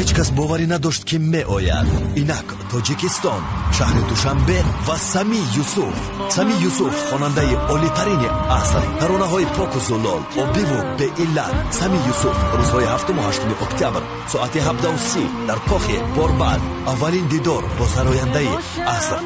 Ҳеҷ кас боварӣ надошт, ки меояд. Инак Тоҷикистон, шаҳри Душанбе ва Сами Юсуф. Сами Юсуф, хонандаи олитарини аср, таронаҳои поку зулол, обиву беиллат. Сами Юсуф рӯзҳои 7-у 8 октябр соати 17:30 дар кохи Борбад. Аввалин дидор бо сарояндаи аср.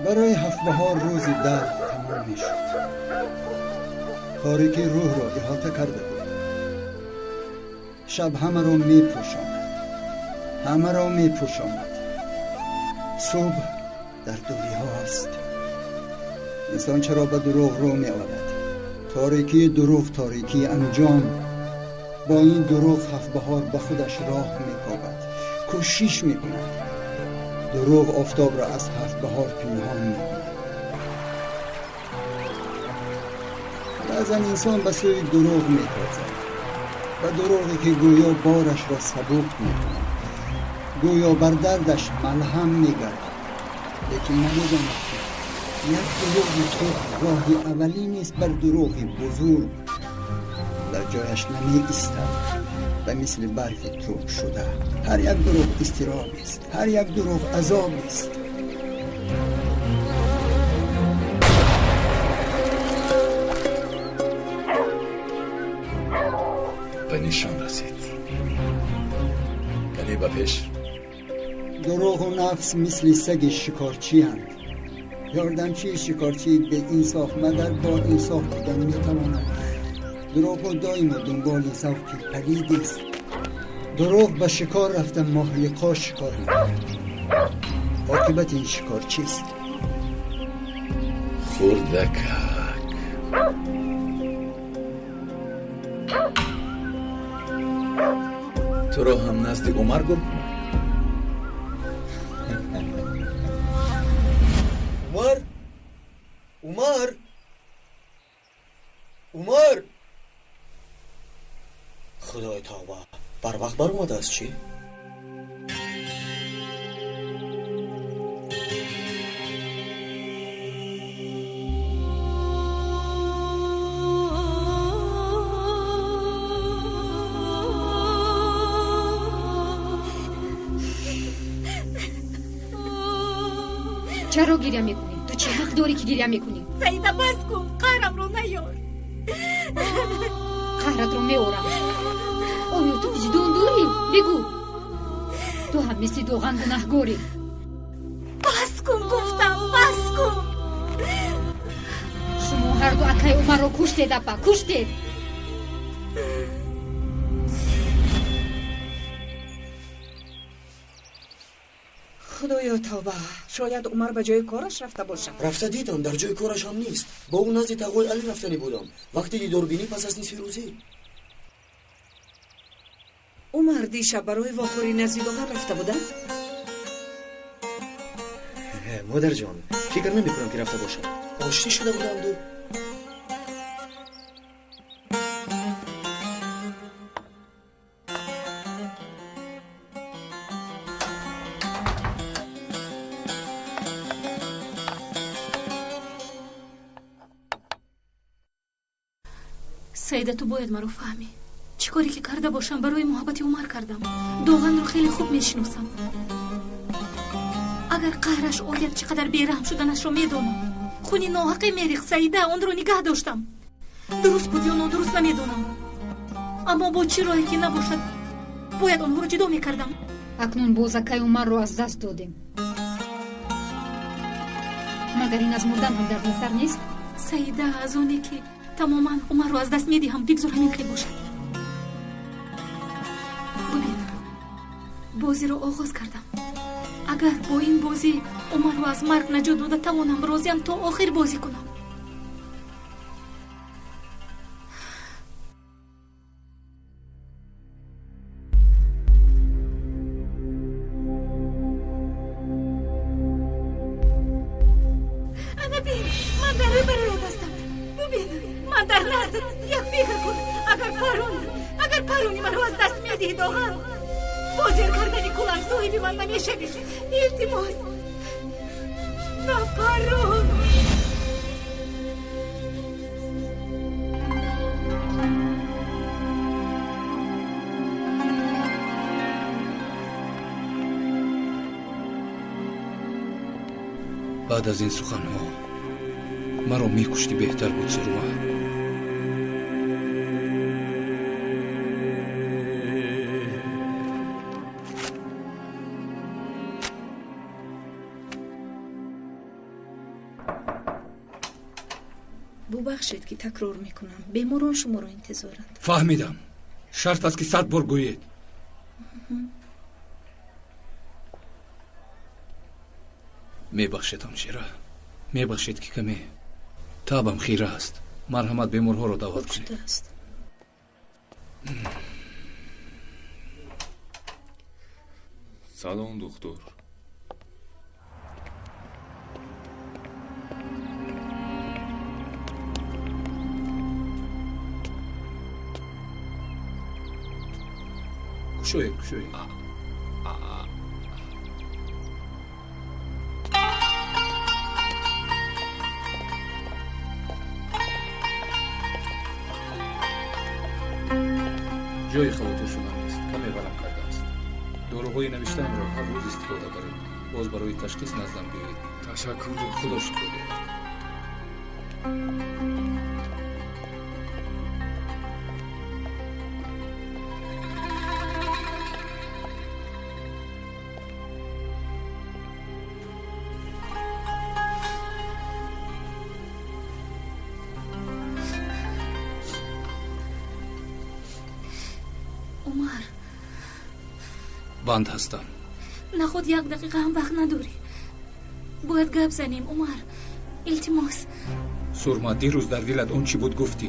Барои Ҳафтбаҳор рӯзи дард тамом мешуд. Торикӣ рӯҳро иҳота карда буд. Шаб ҳамаро мепӯшонад, ҳамаро мепӯшонад. Субҳ дар дуриҳо аст. Инсон чаро ба дурӯғ рӯ меорад? Торикии дурӯғ, торикии анҷом. Бо ин дурӯғ Ҳафтбаҳор ба худаш роҳ мекобад, кӯшиш мекунад. Дурӯғ офтобро аз Ҳафтбаҳор пинҳон мекунад. Баъзан инсон ба сӯи дурӯғ метозад, ба дурӯғе ки гӯё борашро сабук мекунад, гӯё бар дардаш малҳам мегардад. Лекин намедонад, ки як дурӯғи хурд роҳи аввалин аст бар дурӯғи бузург. Дар ҷояш намеистад ва мисли барфи тӯб шуда. Ҳар як дурӯғ изтироб аст, ҳар як дурӯғ азоб аст. Ба нишон расид. Кане ба пеш. Дурӯғу нафс мисли саги шикорчианд. Ёрдамчии шикорчии беинсоф магар бо инсоф будан метавонад. Дурӯғ доимо дунболи завқи палид аст. Дурӯғ ба шикор рафта моҳлиқо шикор мекунад. Оқибати ин шикор чист? Хурдакак. Туро ҳам назди Умар гур кунам? Умар? Умар? Умар? Худои тавба, барвақт баромадааст чӣ? Чаро гиря мекунӣ? Ту чӣ ҳақ дорӣ ки гиря мекунӣ? Саида, бас кун, қаҳрамро наёр. Қаҳратро меорам. Оё ту виҷдон дорӣ? Бигӯ. Ту ҳам мисли Доған гунаҳгорӣ. Бас кун гуфтам, бас кун. Шумо ҳарду акаи Умарро куштед, апа, куштед. Худоё тавба, шояд Умар ба ҷои кораш рафта бошад. Рафта дидам, дар ҷои кораш ҳам нест. Бо ӯ назди тағои Алӣ рафтанӣ будам. Вақти дидорбинӣ пас аз нисфи рӯзӣ. Умар дишаб барои вохӯрӣ назди Доған рафта буда? Модарҷон, фикр намекунам ки рафта бошад. Оштӣ шуда буданду. Саида, ту бояд маро фаҳмӣ. Чӣ коре ки карда бошам, барои муҳаббати Умар кардам. Доғанро хеле хуб мешиносам. Агар қаҳраш ояд, чӣ қадар бераҳм шуданашро медонам. Хуни ноҳақе мерихт, Саида, онро нигаҳ доштам. Дуруст буд ё нодуруст намедонам. Аммо бо чӣ роҳе ки набошад, бояд онҳоро ҷудо мекардам. Акнун боз акаи Умарро аз даст додем. Магар ин аз мурдан ҳам дардноктар нест? Саида, аз оне ки тамоман Умарро аз даст медиҳам, бигзор ҳамин хел бошад. Бубин, бозиро оғоз кардам. Агар бо ин бозӣ Умарро аз марг наҷот дода тавонам, розиям то охир бозӣ кунам. Ана бин, ман дар рӯбарӯят ҳастам. Бубин, ман дар наздат. Як фикр кун, агар парони маро аз даст медиҳӣ, Доған, бо зер кардани куланг соҳиби ман намешавӣ. Илтимос, напарон. Баъд аз ин суханҳо маро мекуштӣ беҳтар буд, Сурма. Бубахшед ки такрор мекунам, беморон шуморо интизоранд. Фаҳмидам. Шарт аст ки 100 бор гӯед. Мебахшед, ҳамшира. Мебахшед ки каме табам хира аст. Марҳамат, беморҳоро даъват кунед. Салом, духтур. Кушоед, кушоед. Ҷои хавотир шудан нест, каме варам кардааст. Доруҳои навиштаамро ҳар рӯз истифода баред. Боз барои ташхис наздам биёед. Ташаккур, духтур. Худо шифо диҳад. Умар, Банд ҳастам. Наход як дақиқа ҳам вақт надорӣ. Бояд гап занем, Умар. Илтимос. Сурма, дирӯз дар дилат он чӣ буд гуфтӣ.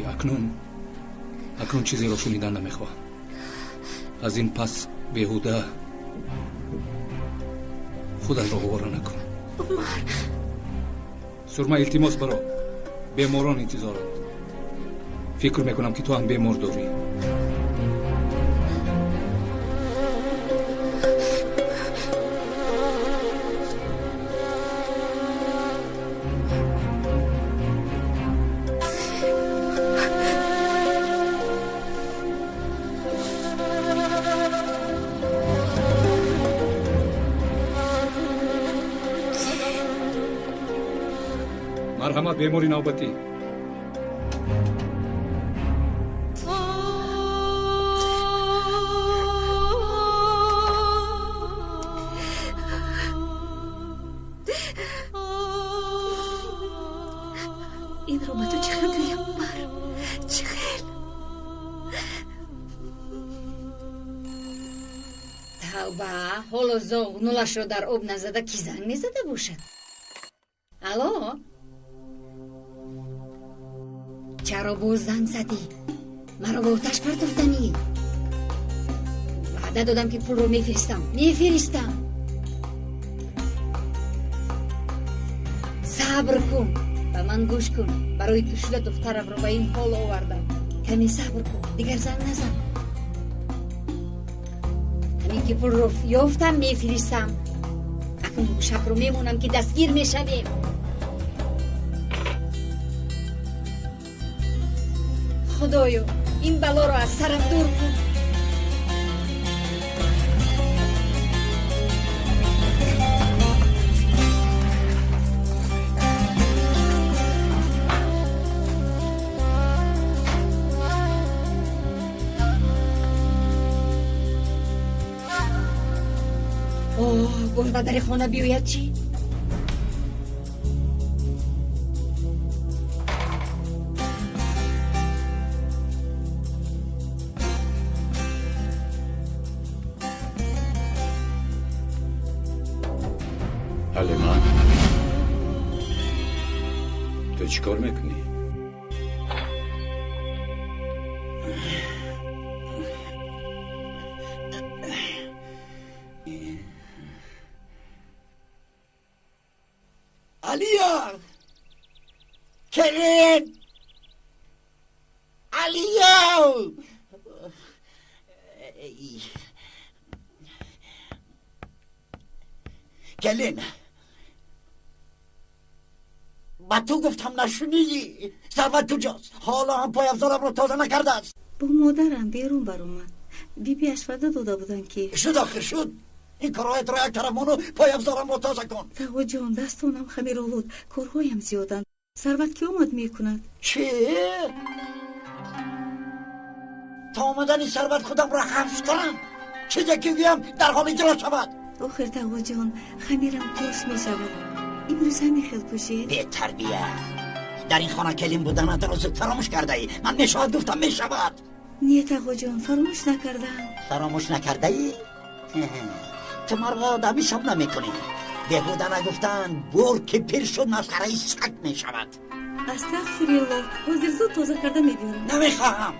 Акнун чизеро шунидан намехоҳам. Аз ин пас беҳуда худатро овора накун. Умар. Сурма, илтимос баро. Беморон интизоранд. Фикр мекунам ки ту ҳам бемор дорӣ. Марҳамат, бемори навбатӣ. Инро ба ту чӣ хел гӯям, Умар? Чӣ хел? Тавба, ҳоло зоғ нулашро дар об назада ки занг мезада бошад? Алло? Чаро боз занг задӣ? Маро ба оташ партофтанӣ? Ваъда додам, ки пулро мефиристам. Мефиристам. Сабр кун, ба ман гӯш кун. Барои ту шуда духтарамро ба ин ҳол овардам. Каме сабр кун, дигар занг назан. Ҳамин ки пулро ёфтам, мефиристам. Акнун гӯшакро мемонам, ки дастгир мешавем. Худоё, ин балоро аз сарам дур кун. Оҳ, боз ба дари хона биёяд чӣ? Ҳалима, ту чӣ кор мекунӣ? Алия! Келин! Алия! Келин! Ба ту гуфтам, нашунидӣ? Сарват куҷост? Ҳоло ҳам пойафзоламро тоза накардааст. Бо модарам берун баромад. Бибиаш ваъда дода буданд, ки Шуд, охир шуд. Ин корҳоятро як тараф мону пойафзоламро тоза кун. Тағоҷон, дастонам хамиролуд, корҳоям зиёданд. Сарват ки омад, мекунад. Чӣ? То омадани Сарват худамро ҳабс кунам? Чизе ки гӯям, дар ҳол иҷро шавад. Охир, тағоҷон, хамирам турш мешавад. Имрӯз ҳамин хел пӯшед. Бетарбия! Дар ин хона келин буданатро зуд фаромӯш кардаӣ. Ман мешавад гуфтам, мешавад. Не, тағоҷон, фаромӯш накардаам. Фаромӯш накардаӣ? Ту маро одам ҳисоб намекунӣ. Беҳуда нагуфтанд, бур ки пир шуд, масхараи саг мешавад. Астағфириллоҳ, ҳозир зуд тоза карда мебиёрам. Намехоҳам.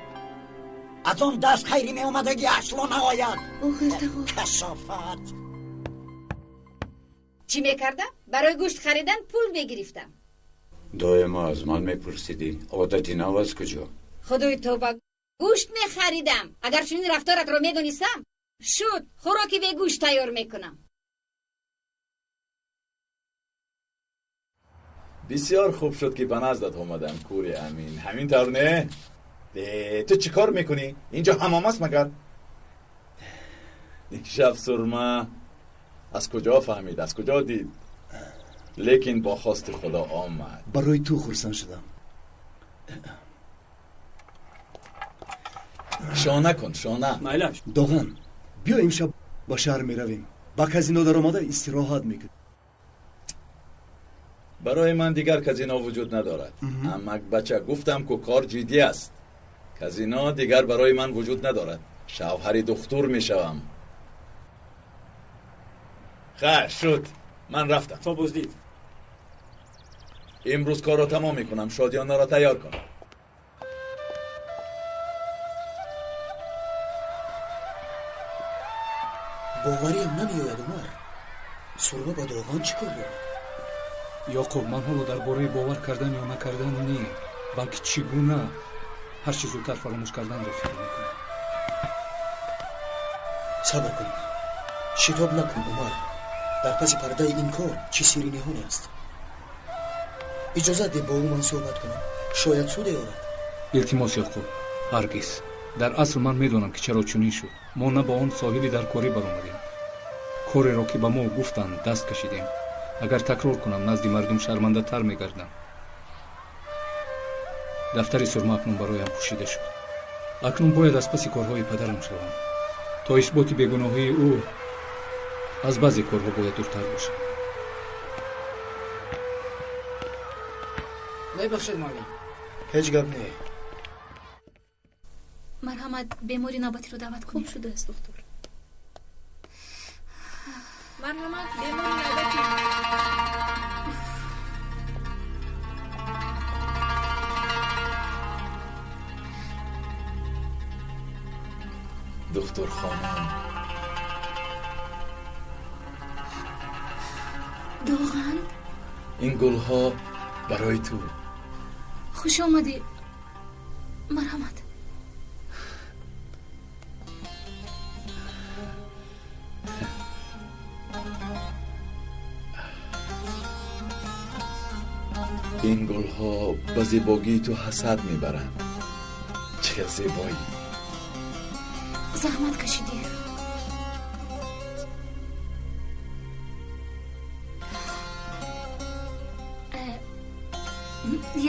Аз он даст хайри меомадагӣ асло наояд. Охир, тағо. Касофат! Чӣ мекардам? Барои гӯшт харидан пул мегирифтам. Доимо аз ман мепурсидӣ, одати нав аз куҷо? Худои тоба, гӯшт мехаридам. Агар чунин рафторатро медонистам, шуд, хӯроки бегӯшт тайёр мекунам. Бисёр хуб шуд, ки ба наздат омадам, кури Амин. Ҳамин тавр, не? Ту чӣ кор мекунӣ? Инҷо ҳамом аст магар? Шаб Сурма аз куҷо фаҳмид, аз куҷо дид? Лекин бо хости Худо омад. Барои ту хурсанд шудам. Шона кун, шона. Майлаш. Доған, биё, имшаб ба шаҳр меравем. Ба казино даромада истироҳат мекунем. Барои ман дигар казино вуҷуд надорад. Амак бача, гуфтам ку, кор ҷиддӣ аст. Казино дигар барои ман вуҷуд надорад. Шавҳари духтур мешавам. Хайр шуд, ман рафтам. То боздид. Имрӯз корро тамом мекунам, шодиёнаро тайёр кун. Бовариам намеояд, Умар. Сурма ба Доған чӣ кор дорад? Ёқуб, ман ҳоло дар бораи бовар кардан ё накардан не, балки чӣ гуна ҳарчи зудтар фаромӯш карданро фикр мекунам. Сабр кун, шитоб накун, Умар. Дар паси пардаи ин кор чӣ сирри ниҳоне аст. Иҷозат деҳ, бо ӯ ман суҳбат кунам, шояд суде орад. Илтимос, Ёқуб, ҳаргиз. Дар асл ман медонам, ки чаро чунин шуд. Мо на ба он соҳили дар корӣ баромадем. Кореро, ки ба мо гуфтанд, даст кашидем. Агар такрор кунам, назди мардум шармандатар мегардам. Дафтари сурма акнун бароям пӯшида шуд. Акнун бояд аз паси корҳои падарам шавам. То исботи бегуноҳии ӯ аз баъзе корҳо бояд дуртар бошам. Мебахшед, муаллим. Ҳеҷ гап не. Марҳамат, бемори навбатиро даъват кунед. Хуб шудааст, духтур. Марҳамат, бемори навбатӣ. Духтур хонум. Доған? Ин гулҳо барои ту. Хуш омадӣ. Марҳамат. Ин гулҳо ба зебогии ту ҳасад мебаранд. Чӣ зебоӣ! Заҳмат кашидӣ.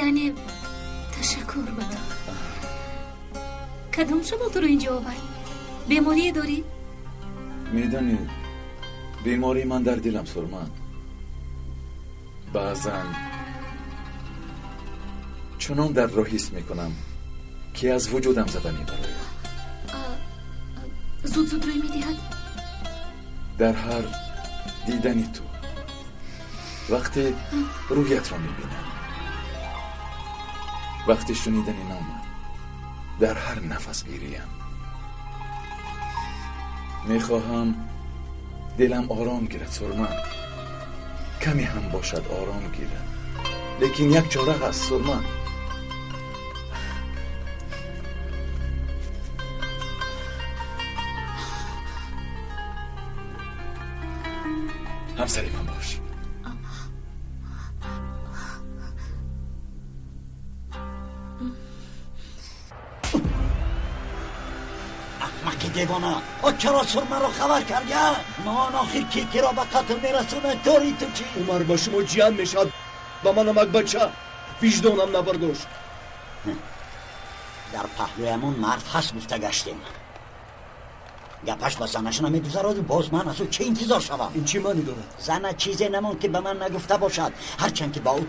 Яъне ташаккур ба ту. Кадом шамол туро инҷо овард? Беморие дорӣ? Медонӣ, бемории ман дар дилам, Сурма. Баъзан чунон дардро ҳис мекунам, ки аз вуҷудам зада мебарояд. Зуд зуд рӯй медиҳад? Дар ҳар дидани ту, вақте рӯятро мебинам, вақти шунидани номат, дар ҳар нафасгириям мехоҳам дилам ором гирад, Сурма. Каме ҳам бошад ором гирад. Лекин як чора ҳаст, Сурма. Ҳамсари ман бош. Аҳмақи девона, о чаро Сурмаро хабар кардӣ? Ман охир ки киро ба қатл мерасонад, дори ту чӣ? Умар ба шумо ҷиян мешавад, ба манам як бача. Виҷдонам набардошт. Дар паҳлӯямон мард ҳаст гуфта гаштем. Гапаш ба занаш намегузараду боз ман аз ӯ чӣ интизор шавам? Ин чӣ маънӣ дорад? Зана чизе намонд, ки ба ман нагуфта бошад. Ҳарчанд ки ба ӯ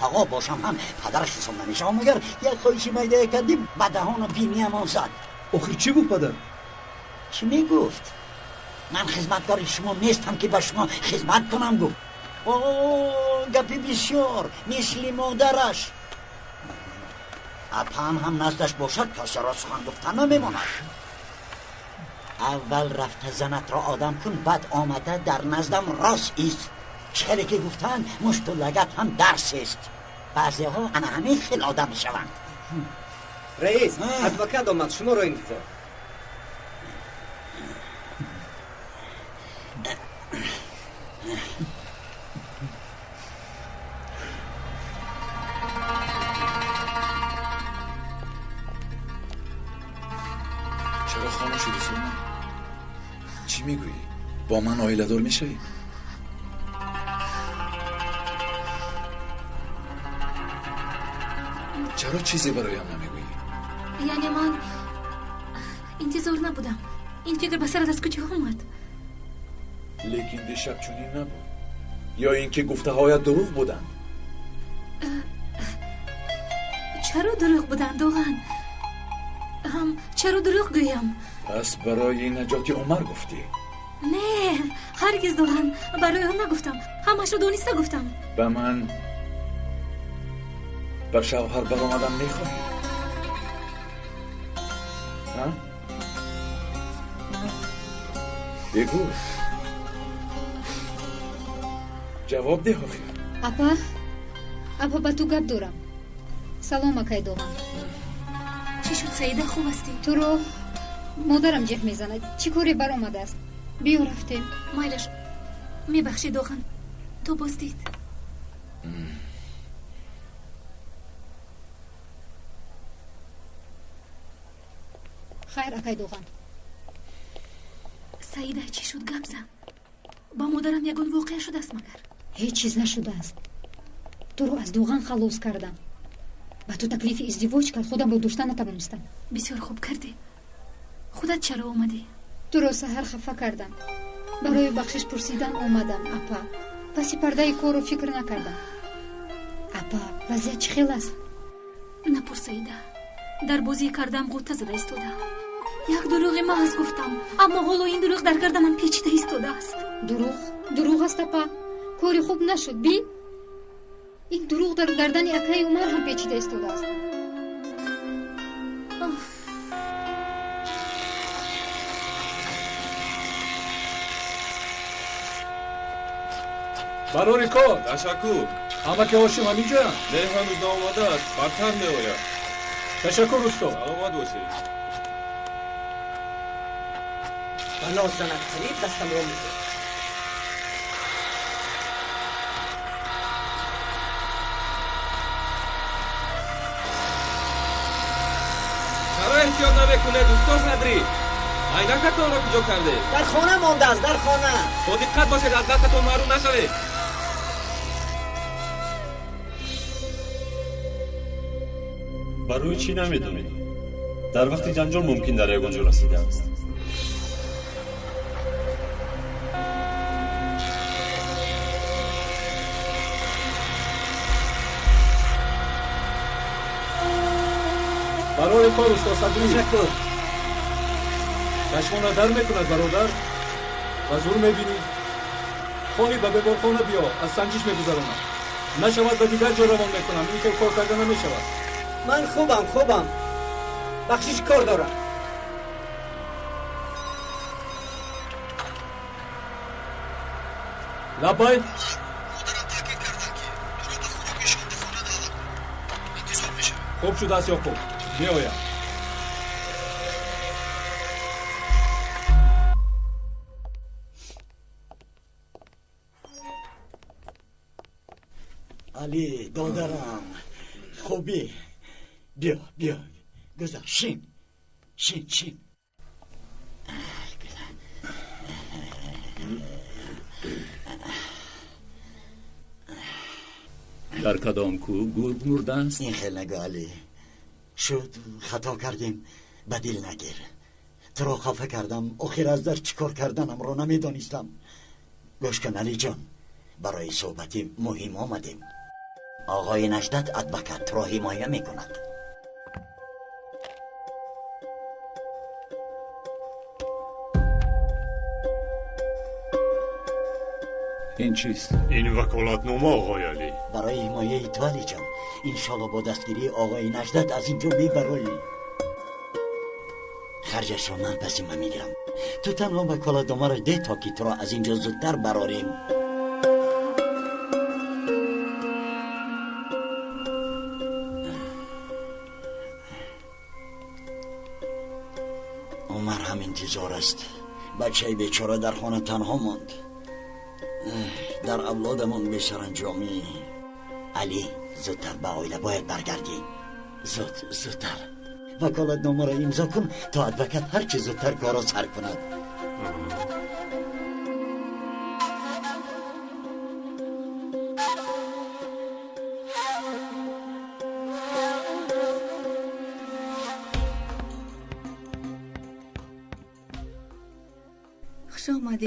тағо бошам ҳам падараш ҳисоб намешавам. Магар як хоҳиши майдае кардӣ, ба даҳону биниямон зад. Охир чӣ гуфт падар? Чӣ мегуфт? Ман хизматкори шумо нестам, ки ба шумо хизмат кунам, гуфт. О, гапи бисёр, мисли модараш. Апам ҳам наздаш бошад, касеро сухан гуфтан намемонад. Аввал рафта занатро одам кун, баъд омада дар наздам рост ист. Чӣ ки гуфтанд, мушту лагат ҳам дарс аст. Баъзеҳо ана ҳамин хел одам мешаванд. Раис, адвокат омад, шуморо интизор. Чаро хомӯш шудӣ, Сурма? Чӣ мегӯӣ? Бо ман оиладор мешавӣ? Чаро чизе бароям намегӯӣ? Яъне ман интизор набудам. Ин фикр ба сарат аз куҷо омад? Лекин дишаб чунин набуд. Ё ин ки гуфтаҳоят дурӯғ буданд? Чаро дурӯғ буданд, Доған? Ҳам чаро дурӯғ гӯям? Пас барои наҷоти Умар гуфтӣ? Не, ҳаргиз, Доған, барои он нагуфтам. Ҳамашро дониста гуфтам. Ба ман ба шавҳар баромадан мехоҳӣ? Ҳа? Бигӯ. Ҷавоб деҳ охир. Апа, апа, ба ту гап дорам. Салом, акай Доған. Чӣ шуд, Саида, хуб ҳастӣ? Туро модарам ҷеғ мезанад. Чӣ коре баромадааст? Биё рафтем. Майлаш, мебахшӣ, Доған, ту боз дид. Хайр, акай Доған. Саида, чӣ шуд, гап зан. Ба модарам ягон воқеа шудааст магар? Ҳеҷ чиз нашудааст. Туро аз Доған халос кардам. Ба ту таклифи издивоҷ кард, худамро дошта натавонистам. Бисёр хуб кардӣ. Худат чаро омадӣ? Туро саҳар хафа кардам. Барои бахшиш пурсидан омадам, апа. Паси пардаи корро фикр накардам. Апа, вазъият чӣ хел аст? Напурс, Саида. Дар бозӣ кардам ғӯта зада истодаам. Як дурӯғи маҳз гуфтам, аммо ҳоло ин дурӯғ дар гарданам печида истодааст. Дурӯғ? Дурӯғ аст, апа. Кори хуб нашуд, бин. Ин дурӯғ дар гардани акаи Умар ҳам печида истодааст. Барори кор. Ташаккур. Амаки Ҳошим ҳаминҷоянд? Не, ҳанӯз наомадааст. Бадтар меояд. Ташаккур, усто. Саломат бошед. Бало занад, қариб дастамро мехӯрд. Чаро эҳтиёт намекунед, усто Садрӣ? Айнакатонро куҷо кардед? Дар хона мондааст, дар хона. Бо диққат бошед, аз дастатон маҳрум нашавед. Барои чӣ намедонед? Дар вақти ҷанҷол мумкин дар ягон ҷо расидааст. Барори кор, усто Садрӣ. Ташаккур. Чашмона дар мекунад, бародар. Ба зур мебинӣ. Хоҳӣ ба беморхона биё, аз санҷиш мегузаронам. Нашавад, ба дигар ҷо равон мекунам. Ин хел кор карда намешавад. Ман хубам, хубам. Бахшиш, кор дорам. Лаббай. Модарам таъкид карданд, ки туро ба хӯроки шом ба хона даъват кунам. Интизор мешавем. Хуб шудааст, Ёқуб. Меоям. Алӣ, додарам, хубӣ? Биё, биё, гузар, шин, шин, шин. Дар кадом кӯҳ гург мурдааст? Ин хел нагӯ, Алӣ. Шуд, хато кардем, ба дил нагир. Туро хафа кардам, охир аз дар чӣ кор карданамро намедонистам. Гӯш кун, Алиҷон, барои суҳбати муҳим омадем. Оғои Наҷдат адвокат туро ҳимоя мекунад. Ин чист? Ин ваколатнома, оғои Алӣ. Барои ҳимояи ту, Алиҷон. Иншолло бо дастгирии оғои Наҷдат аз ин ҷо мебароӣ. Харҷашро ман ба зимма мегирам. Ту танҳо ваколатномаро деҳ, то ки туро аз ин ҷо зудтар барорем. Умар ҳам интизор аст. Бачаи бечора дар хона танҳо монд. Дар авлодамон бесаранҷомӣ. Алӣ, зудтар ба оила бояд баргардӣ. Зуд, зудтар. Ваколатномаро имзо кун, то адвокат ҳарчи зудтар корро сар кунад.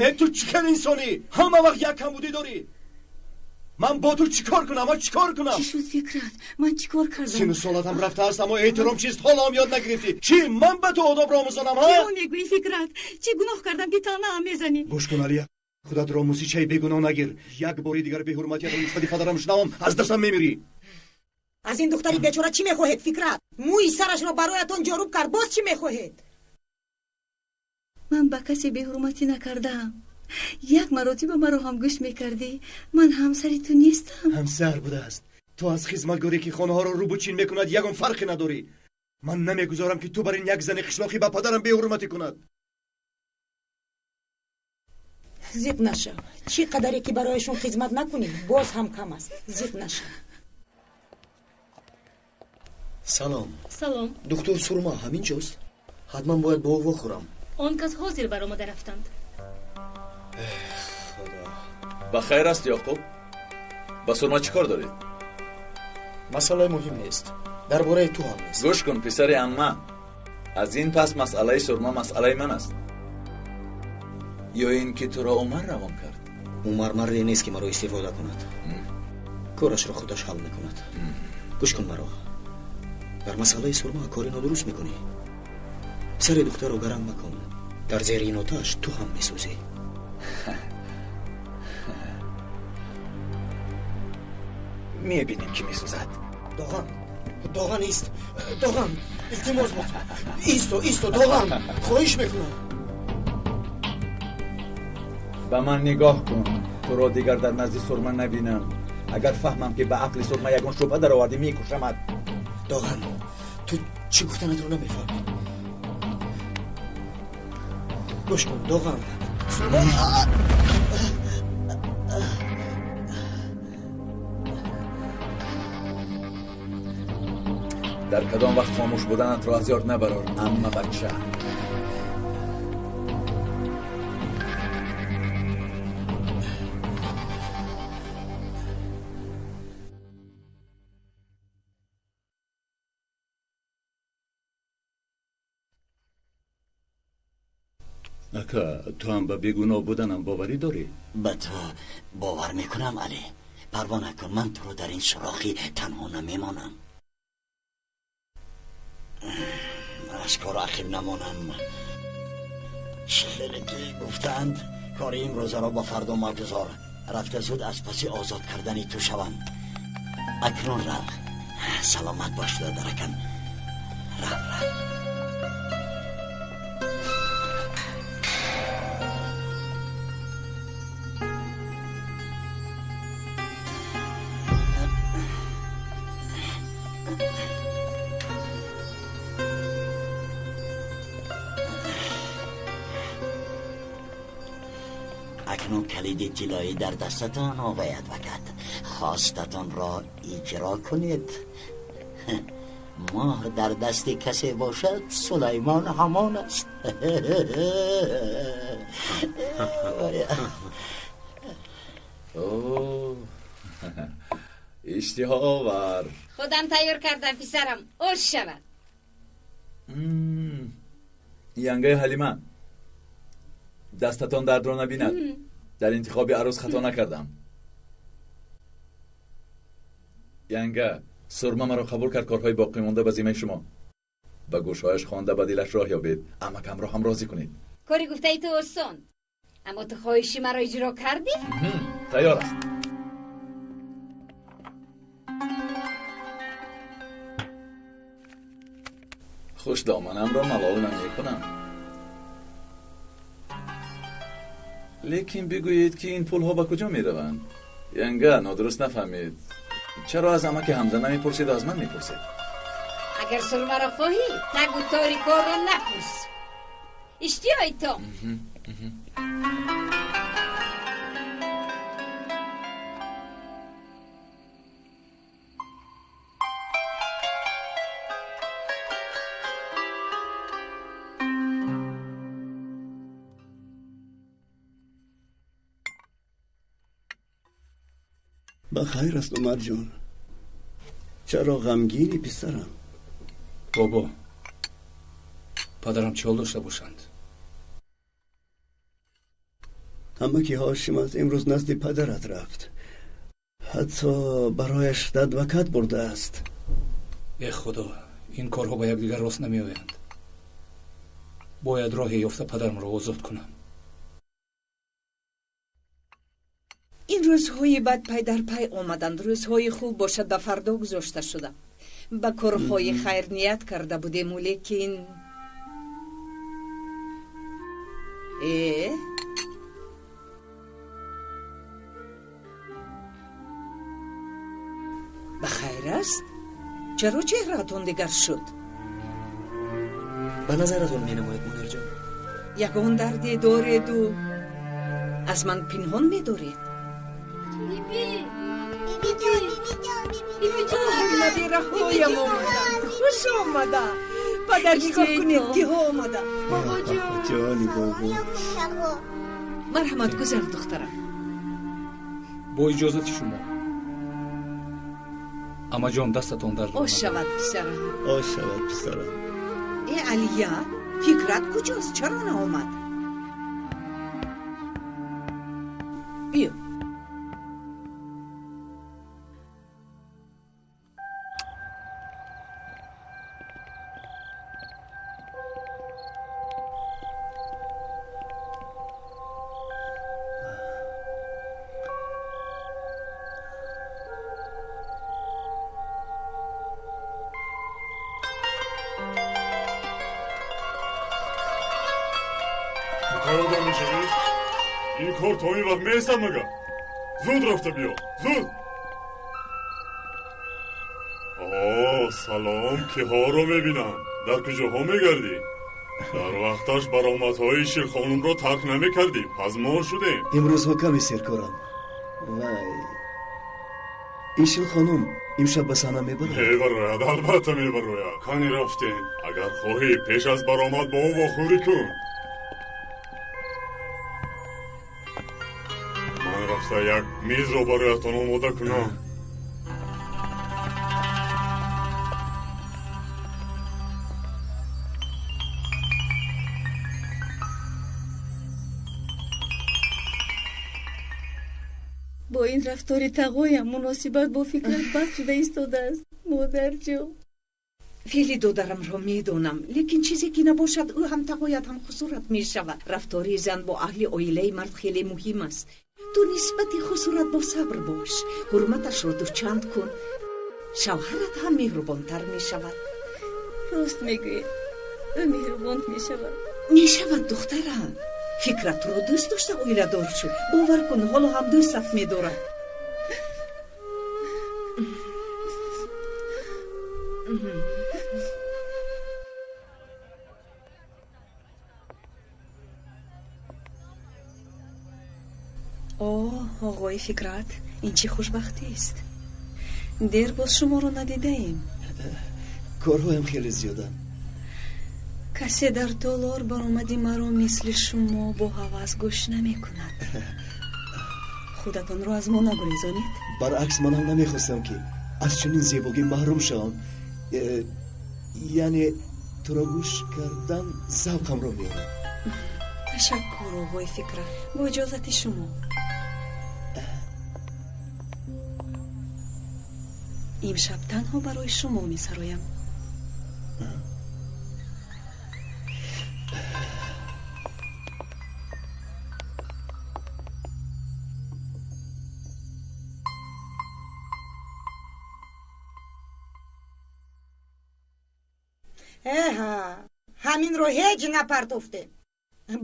Э, ту чӣ хел инсонӣ? Ҳама вақт як камбудӣ дорӣ. Ман бо ту чӣ кор кунам? Чӣ кор кунам? Чӣ шуд, Фикрат? Ман чӣ кор кардам? Сину солатам рафтааст, аммо эҳтиром чист, ҳоло ҳам ёд нагирифтӣ. Чӣ ман ба ту одобро омӯзонам, ҳа? Чиро мегӯӣ, Фикрат? Чӣ гуноҳ кардам, ки таънаам мезанӣ? Гӯш кун, Алия, худатро мусичаи бегуноҳ нагир. Як бори дигар беҳурматиятро нисбати падарам шунавам, аз дастам мемирӣ. Аз ин духтари бечора чӣ мехоҳед, Фикрат? Мӯи сарашро бароятон ҷоруб кард, боз чӣ мехоҳед? Ман ба касе беҳурматӣ накардаам. Як маротиба маро ҳам гӯш мекардӣ. Ман ҳамсари ту нестам. Ҳамсар будааст. Ту аз хизматгоре ки хонаҳоро рӯбучин мекунад ягон фарқе надорӣ. Ман намегузорам, ки ту бар ин як зани қишлоқӣ ба падарам беҳурматӣ кунад. Зиқ нашав. Чӣ қадаре ки барояшон хизмат накунӣ, боз ҳам кам аст. Зиқ нашав. Салом. Салом. Доктор Сурма ҳамин ҷост? Ҳатман бояд бо ӯ вохӯрам. Он кас ҳозир баромада рафтанд. Худо. Ба хайр аст, Ёқуб? Ба Сурма чӣ кор доред? Масъалаи муҳим нест. Дар бораи ту ҳам нест. Гӯш кун, писари амма, аз ин пас масъалаи Сурма масъалаи ман аст. Ё ин ки туро Умар равон кард? Умар марде нест, ки маро истифода кунад. Корашро худаш ҳал мекунад. Гӯш кун маро, дар масъалаи Сурма кори нодуруст мекунӣ. Сари духтарро гарам макун, дар зери ин оташ ту ҳам месӯзӣ. Мебинем, ки месӯзад. Доған, Доған, ист, Доған, илтимос бод, исто, исто, Доған, хоҳиш мекунам. Ба ман нигоҳ кун, туро дигар дар назди Сурма набинам. Агар фаҳмам, ки ба ақли Сурма ягон шубҳа даровардӣ, мекушамад. Доған, ту чӣ гуфтанатро намефаҳмӣ. Гӯш кун, Доған. Сурма. Дар кадом вақт хомӯш буданатро аз ёд набарор, амма бача. Ака, ту ҳам ба бегуноҳ буданам боварӣ дорӣ? Ба ту бовар мекунам, Алӣ. Парво накун, ман туро дар ин сурохӣ танҳо намемонам. Аз кор ақиб намонам. Хеле ки гуфтаанд, кори имрӯзаро ба фардо магузор. Рафта зуд аз паси озод кардани ту шавам. Акнун рав. Саломат бош, додаракам. Рав, рав. Акнун калиди тиллоӣ дар дастатон, оғои адвокат. Хостатонро иҷро кунед. Моҳр дар дасти касе бошад, Сулаймон ҳамон аст. Иштиҳоовар. Худам тайёр кардам, писарам, ош шавад. Янгаи Ҳалима, дастатон дардро набинад. Дар интихоби арӯс хато накардам. Янга, Сурма маро қабул кард, корҳои боқӣ монда ба зиммаи шумо. Ба гӯшҳояш хонда ба дилаш роҳ ёбед. Амакамро ҳам розӣ кунед. Кори гуфтаи ту осон, аммо ту хоҳиши маро иҷро кардӣ? Тайёр аст. Хушдоманамро малол намекунам. Лекин бигӯед, ки ин пулҳо ба куҷо мераванд? Янга, нодуруст нафаҳмед. Чаро аз амаки Ҳамза намепурсед, аз ман мепурсед? Агар Сурмаро хоҳӣ, тагу тори корро напурс. Иштиҳои то. Ба хайр аст, Умарҷон. Чаро ғамгинӣ, писарам? Бобо, падарам чӣ ҳол дошта бошанд? Амаки Ҳошимат имрӯз назди падарат рафт. Ҳатто барояш адвокат бурдааст. Э худо, ин корҳо ба якдигар рост намеоянд. Бояд роҳе ёфта падарамро озод кунам. Ин рӯзҳои бад пай дар пай омаданд. Рӯзҳои хуб бошад, ба фардо гузошта шуда. Ба корҳои хайр ният карда будему, лекин ба хайр аст? Чаро чеҳраатон дигар шуд? Ба назаратон менамояд, модарҷон. Ягон дарде дореду аз ман пинҳон медоред? Набираҳоям омаданд, хуш омада. Падар, нигоҳ кунед, киҳо омада. Ҷони бобо. Марҳамат, гузар, духтарам. Бо иҷозати шумо. Амаҷон, дастатон дард. Ош шавад, писарам. Ош шавад, писарам. Э, Алия, Фикрат куҷост? Чаро наомад? Биё. Ин кор то ин вақт меистад магар? Зуд рафта биё, зуд. О, салом, киҳоро мебинам. Дар куҷоҳо мегардӣ? Дар вақташ баромадҳои Ширхонумро тарк намекардӣ, пазмон шудем. Имрӯзҳо каме серкорам. Вай, Ишилхонум имшаб ба саҳна мебарояд? Мебарояд, албатта мебарояд. Кани рафтем. Агар хоҳӣ, пеш аз баромад бо ӯ вохӯрӣ кун. Ман рафта як мизро бароятон омода кунам. Бо ин рафтори тағоям муносибат бо Фикрат бад шуда истодааст, модарҷон. Феъли додарамро медонам, лекин чизе ки набошад, ӯ ҳам тағоят, ҳам хусурат мешавад. Рафтори зан бо аҳли оилаи мард хеле муҳим аст. Ту нисбати хусурат бо сабр бош, ҳурматашро дучанд кун, шавҳарат ҳам меҳрубонтар мешавад. Рост мегӯед, ӯ меҳрубон мешавад. Мешавад, духтарам. Фикрат туро дӯст дошта оиладор шуд. Бовар кун, ҳоло ҳам дӯстат медорад. О, оғои Фикрат, ин чӣ хушбахтист. Дер боз шуморо надидаем. Корҳоям хеле зиёданд. Касе дар толор баромади маро мисли шумо бо ҳавас гӯш намекунад. Худатонро аз мо нагурезонед. Баръакс, манам намехостам, ки аз чунин зебогӣ маҳрум шавам. Яъне туро гӯш кардан завқамро меорад. Ташаккур, оғои Фикрат. Бо иҷозати шумо. Имшаб танҳо барои шумо месароям. Эҳа, ҳаминро ҳеҷ напартофтем.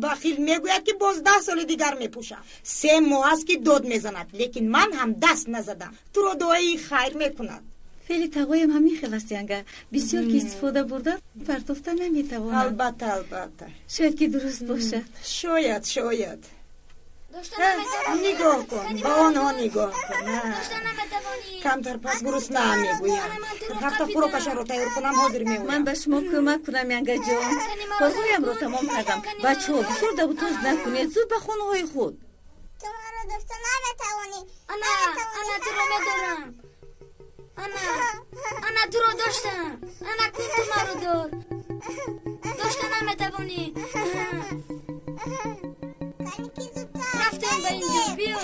Бахил мегӯяд, ки боз 10 соли дигар мепӯшам. 3 моҳ аст, ки дод мезанад, лекин ман ҳам даст назадам. Туро дуои хайр мекунад. Феъли тағоям ҳамин хел аст, янга. Бисёр ки истифода бурда, партофта наметавонад. Албатта, албатта. Шояд ки дуруст бошад. Шояд, шояд. Нигоҳ кун, ба онҳо нигоҳ кун. Камтар пас гуруснаам мегӯям. Рафта хӯрокашонро тайёр кунам, ҳозир меоям. Ман ба шумо кӯмак кунам, янгаҷон. Корҳоямро тамом кардам. Бачаҳо, бисёр давутоз накунед, зуд ба хонаҳои худ. Ту маро дошта наметавонӣ. Ана, ана туро медорам. Ана, ана туро доштам. Ана кун ту маро дор. Дошта наметавонӣ. Рафтем ба инҷо, биё.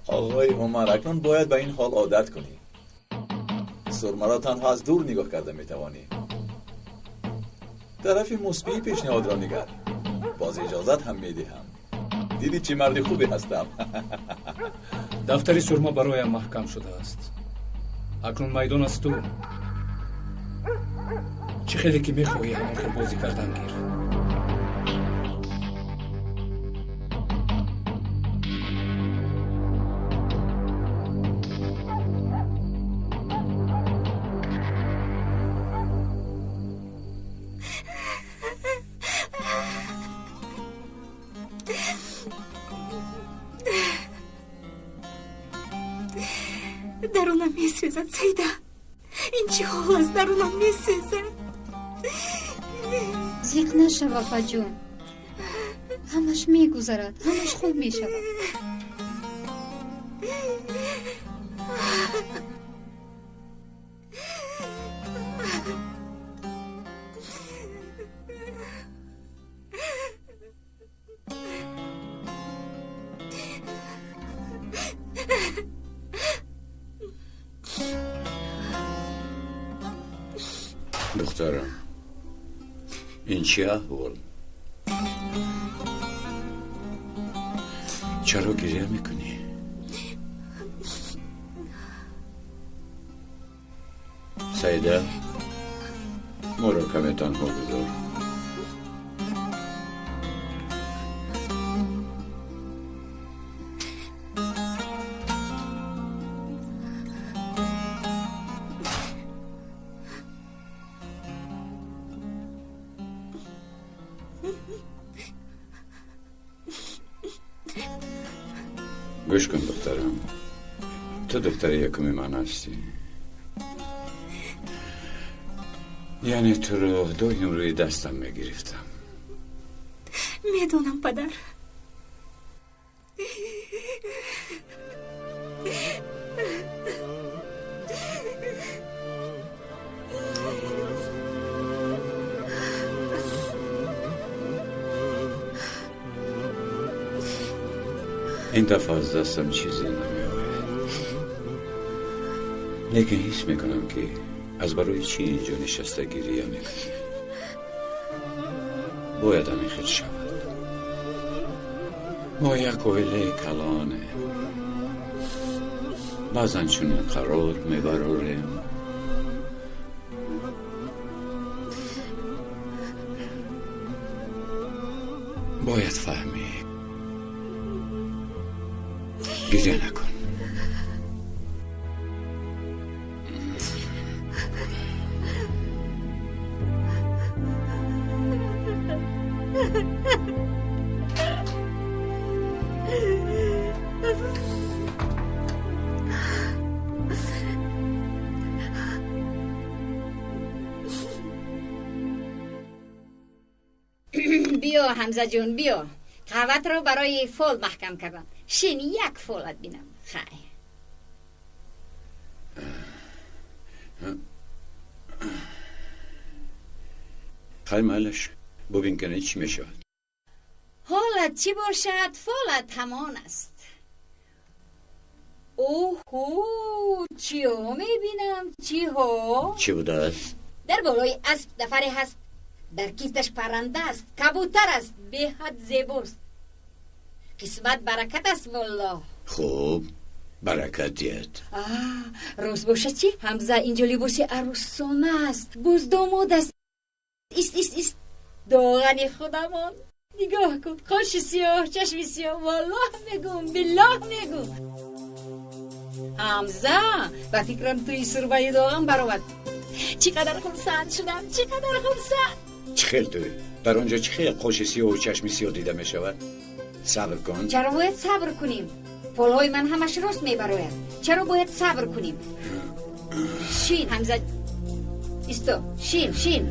آقای عمر، اکنون باید به این حال عادت کنی. سرمه را تنها از دور نگاه کرده میتوانی. طرف مثبی پیشنهاد را نگر. باز اجازت هم میدهم. Дидӣ чӣ марди хубе ҳастам. Дафтари сурма бароям маҳкам шудааст. Акнун майдон аз ту. Чӣ хеле ки мехоҳӣ, ҳамон хел бозӣ кардан гир. Дарунам месӯзад, Саида. Ин чӣ ҳол аст? Дарунам месӯзад. Зиқ нашав, апаҷон. Ҳамаш мегузарад, ҳамаш хуб мешавад. Духтарам, ин чӣ аҳвол? Чаро гиря мекунӣ? Саида, моро каме танҳо гузор. Гӯш кун, духтарам, ту духтари якуми ман ҳастӣ, яъне туро доим рӯи дастам мегирифтам. Медонам, падар. Ин дафъа аз дастам чизе намеояд, лекин ҳис мекунам, ки аз барои чӣ инҷо нишаста гирия мекунӣ. Бояд ҳамин хел шавад. Мо як оилаи калонем, баъзан чунин қарор мебарорем. Бояд фаҳмӣ. Гиря накун. Биё, Ҳамзаҷон, биё. Қаҳватро барои фол маҳкам кардам. Шин, як фолат бинам. Хай. Хай, майлаш, бубин, кане чӣ мешавад. Ҳолат чӣ бошад, фолат ҳамон аст. Оҳу, чиҳо мебинам, чиҳо? Чӣ будааст? Дар болои асп нафаре ҳаст, дар кифташ парранда аст, кабутар аст, беҳад зебост. Қисмат баракат аст, воллоҳ. Хуб, баракат диҳад. Рост бошад чӣ? Ҳамза, инҷо либоси арӯсона аст, боз домод аст. Ист, ист, ист, доғани худамон. Нигоҳ кун, қоши сиёҳ, чашми сиёҳ. Воллоҳ мегӯм, биллоҳ мегӯм. Ҳамза, ба фикрам туи сурбаи доған баромад. Чӣ қадар хурсанд шудам, чӣ қадар хурсанд. Чӣ хел туй? Дар он ҷо чӣ хел қоши сиёҳу чашми сиёҳ дида мешавад? Сабр кун. Чаро бояд сабр кунем? Фолҳои ман ҳамаш рост мебарояд. Чаро бояд сабр кунем? Шин, Ҳамза, исто, шин, шин.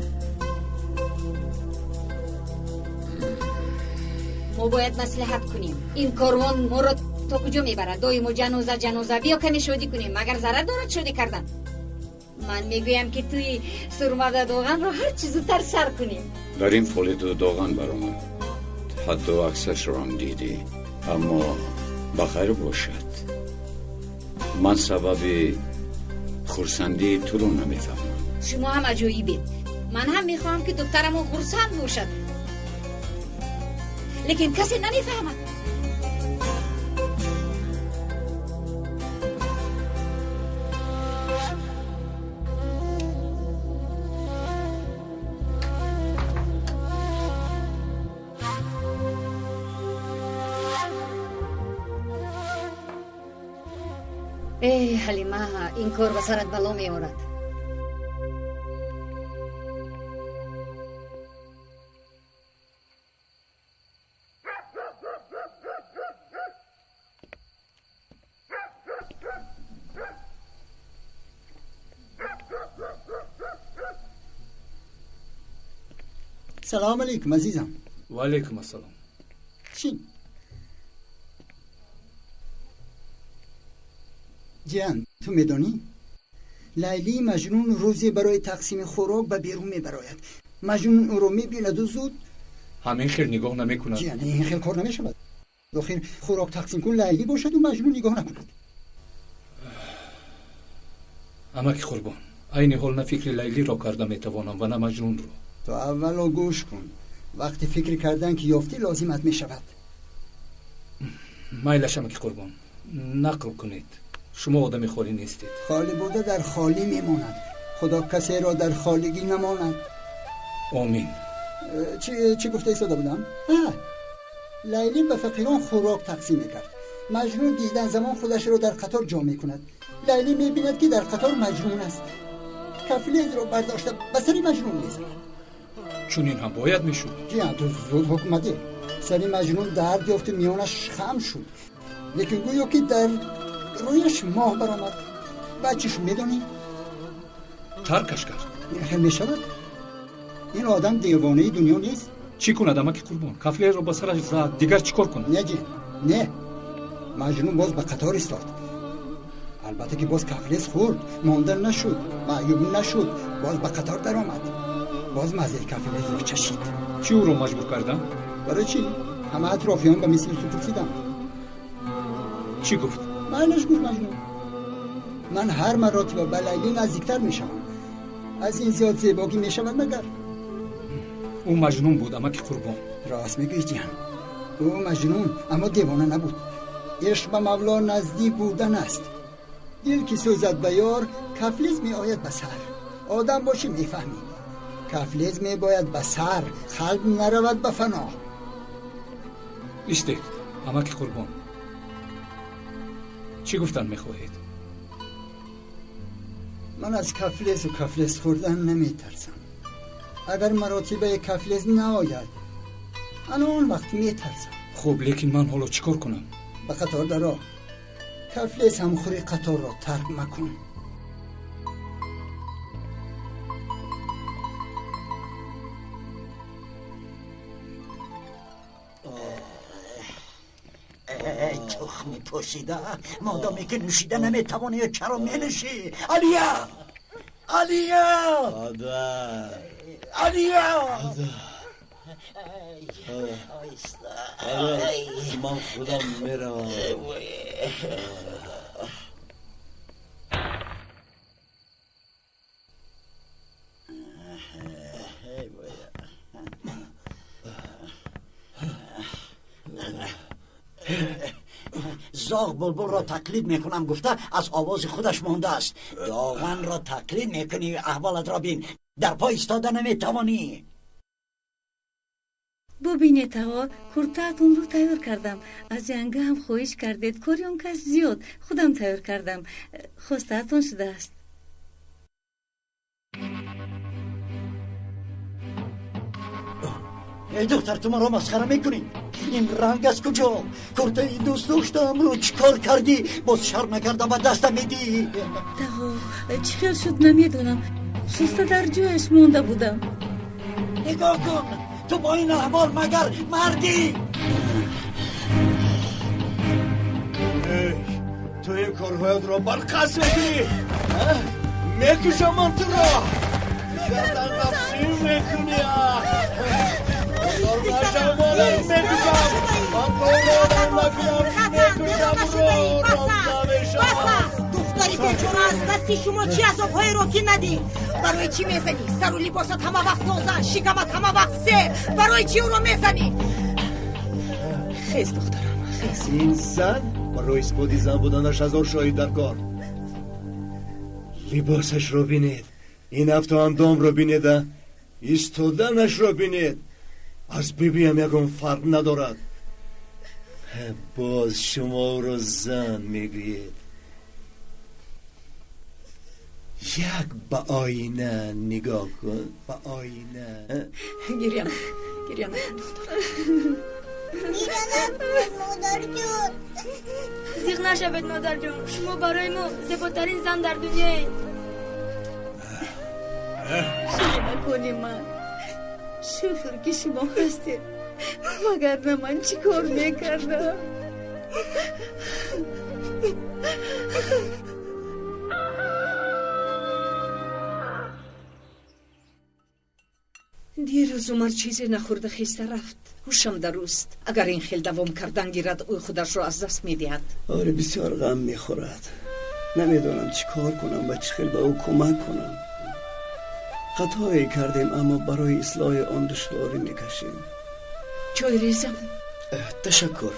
Мо бояд маслиҳат кунем. Ин корвон моро то куҷо мебарад? Доимо ҷаноза, ҷаноза. Биё каме шодӣ кунем. Магар зарар дорад шодӣ кардан? Ман мегӯям, ки туи сурмада доғанро ҳарчи зудтар сар кунем. Дар ин фоли ту доған баромад, ҳатто аксашро ҳам дидӣ. Аммо ба хайр бошад, ман сабаби хурсандии туро намефаҳмам. Шумо ҳам аҷоибед. Ман ҳам мехоҳам, ки духтарамон хурсанд бошад, лекин касе намефаҳмад. Эй Ҳалима, ин кор ба сарат бало меорад. Салом алейкум, азизам. Ва алейкум ассалом. Чин. Ҷиан, ту медонӣ? Лайли Маҷнун рӯзе барои тақсими хӯрок ба берун мебарояд. Маҷнун ӯро мебинаду зуд ҳамин хел нигоҳ намекунад. Ҷиан, ин хел кор намешавад. Охир хӯрок тақсим кун Лайли бошаду Маҷнун нигоҳ накунад. Амаки Қурбон, айни ҳол на фикри Лайлиро карда метавонам ва на Маҷнунро. Ту аввало гӯш кун. Вақти фикр кардан ки ёфтӣ лозимат мешавад. Майлаш, амаки Қурбон, нақл кунед. Шумо одами холӣ нестед. Холӣ буда дар холӣ мемонад. Худо касеро дар холигӣ намонад. Омин. Чӣ гуфта истода будам? Лайли ба фақирон хӯрок тақсим мекард. Маҷнун дидан замон худашро дар қатор ҷо мекунад. Лайли мебинад ки дар қатор Маҷнун аст. Кафлезро бардошта ба сари Маҷнун мезанад. Чунин ҳам бояд мешуд. Ҷиан, ту зуд ҳукм мадеҳ. Сари Маҷнун дард ёфту миёнаш хам шуд. Лекин гӯё ки дар рӯяш моҳ баромад. Баъд чӣ шуд медонӣ? Таркаш кард. Ин хел мешавад? Ин одам девонаи дунё нест. Чӣ кунад, амаки Қурбон? Кафлерро ба сараш зад, дигар чӣ кор кунад? Не, ҷиан, не. Маҷнун боз ба қатор истод. Албатта ки боз кафлез хӯрд, монда нашуд, маъюб нашуд, боз ба қатор даромад. Боз маззаи кафлезро чашид. Чӣ ӯро маҷбур кардам? Барои чӣ? Ҳама атрофиён ба мисли ту пурсиданд. Чӣ гуфт? Майлаш, гуфт Маҷнун. Ман ҳар маротиба ба Лайли наздиктар мешавам. Аз ин зиёд зебогӣ мешавад магар? Ӯ Маҷнун буд, амаки Қурбон. Рост мегӯӣ, ҷиан. Ӯ Маҷнун, аммо девона набуд. Ишқ ба Мавло наздик будан аст. Дил ки сӯзад ба ёр, кафлез меояд ба сар. Одам бошӣ мефаҳмӣ. Кафлез мебояд ба сар, қалб наравад ба фано. Истед, амаки Қурбон. Чӣ гуфтан мехоҳед? Ман аз кафлезу кафлез хӯрдан наметарсам. Агар маротибаи кафлез наояд, ана он вақт метарсам. Хуб, лекин ман ҳоло чӣ кор кунам? Ба қатор даро. Кафлез ҳамхӯри қаторро тарк макун. Тухми пӯсида, модоме ки нӯшида наметавонӣ, чаро менӯшӣ? Алия! Алия! Алия! Ман худам меравам. Зоғ булбулро тақлид мекунам гуфта аз овози худаш мондааст. Доғанро тақлид мекунӣ, аҳволатро бин. Дар пой истода наметавонӣ. Бубинед, тағо, куртаатонро тайёр кардам. Аз янга ҳам хоҳиш кардед. Кори он кас зиёд, худам тайёр кардам. Хостаатон шудааст. Эй духтар, ту маро масхара мекунӣ? Ин ранг аз куҷо? Куртаи дӯст доштаамро чӣ кор кардӣ? Боз шарм накарда ба дастам медиҳӣ? Тағо, чӣ хел шуд намедонам. Шуста дар ҷояш монда будам. Нигоҳ кун, ту бо ин аҳвол магар мардӣ? Ту ин корҳоятро барқас мекунӣ? Мекушам ман туро! Гардан қафсӣ мекунӣ? Духтари бечора аз дасти шумо чӣ азобҳоеро ки надид? Барои чӣ мезанӣ? Сару либосат ҳама вақт тоза, шикамат ҳама вақт сер. Барои чӣ ӯро мезанӣ? Хез, духтарам, хез. Ин зан барои исботи зан буданаш ҳазор шоҳид дар кор. Либосашро бинед, ин афту андомро бинед, истоданашро бинед. Аз бибиям ягон фарқ надорад. Боз шумо ӯро зан мегӯед. Як ба оина нигоҳ кун, ба оина. Гиря накун, гиря накун, духтар. Гиря накун, модарҷон. Зиқ нашавед, модарҷон. Шумо барои мо зеботарин зан дар дунёед. Ширинакони ман, шукр ки шумо ҳастед, вагарна ман чӣ кор мекардам? Дирӯз Умар чизе нахӯрда хеста рафт. Ҳушам даруст. Агар ин хел давом кардан гирад, ӯ худашро аз даст медиҳад. Оре, бисёр ғам мехӯрад. Намедонам чӣ кор кунам ва чӣ хел ба ӯ кӯмак кунам. Хатое кардем, аммо барои ислоҳи он душворӣ мекашем. Чой резам? Ташаккур.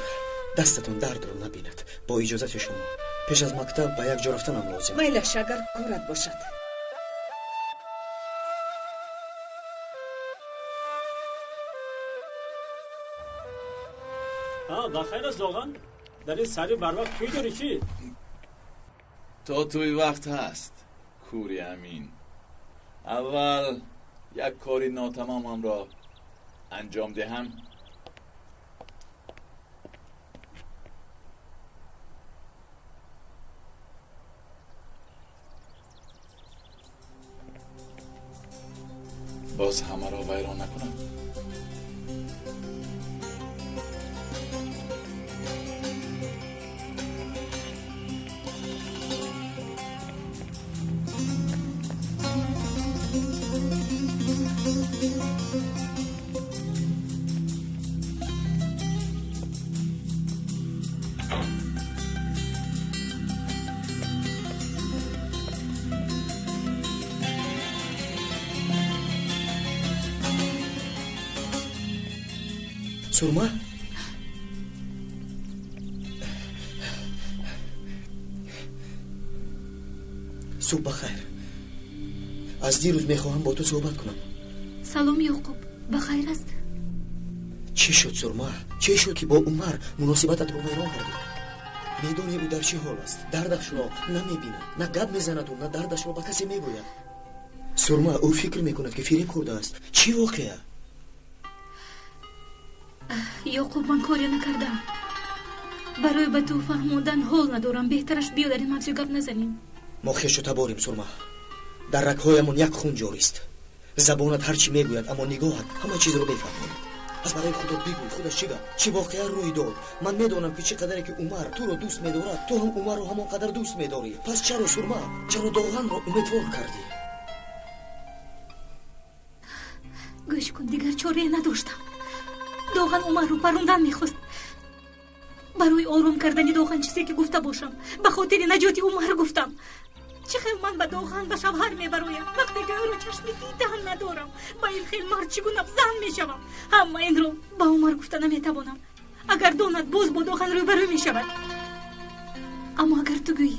Дастатон дардро набинад. Бо иҷозати шумо. Пеш аз мактаб ба як ҷо рафтанам лозим. Майлаш, агар корат бошад. Ба хайр аст, Доған? Дар ин сари барвақт тӯй дорӣ чӣ? То тӯй вақт ҳаст, кури амин. Аввал як кори нотамомамро анҷом диҳам. Боз ҳамаро вайрон накунам. Сурма? Субҳ бахайр. Аз дирӯз мехоҳам бо ту суҳбат кунам. Салом, Ёқуб. Ба хайр аст? Чӣ шуд, Сурма? Чӣ шуд, ки бо Умар муносибататро вайрон кардӣ? Медонӣ ӯ дар чӣ ҳол аст? Дардашро намебинад, на гап мезанаду на дардашро ба касе мегӯяд. Сурма, ӯ фикр мекунад, ки фиреб хӯрдааст. Чӣ воқеа? Ёқуб, ман коре накардам. Барои ба ту фаҳмондан ҳол надорам. Беҳтараш биё дар ин мавзӯъ гап назанем. Мо хешу таборем, Сурма. Дар рагҳоямон як хун ҷорист. Забонат ҳар чӣ мегӯяд, аммо нигоҳат ҳама чизро мефаҳмонад. Пас барои худо бигӯй, худаш чӣ гап? Чӣ воқеа рӯй дод? Ман медонам, ки чӣ қадаре ки Умар туро дӯст медорад, ту ҳам Умарро ҳамон қадар дӯст медорӣ. Пас чаро, Сурма, чаро Доғанро умедвор кардӣ? Гӯш кун, дигар чорае надоштам. Доған Умарро парондан мехост. Барои ором кардани Доған чизе ки гуфта бошам, ба хотири наҷоти Умар гуфтам. Чӣ хел ман ба Доған ба шавҳар мебароям, вақте ки ӯро чашми дидан надорам? Ба ин хел мард чӣ гуна зан мешавам? Ҳама инро ба Умар гуфта наметавонам. Агар донад, боз бо Доған рӯбарӯ мешавад. Аммо агар ту гӯӣ,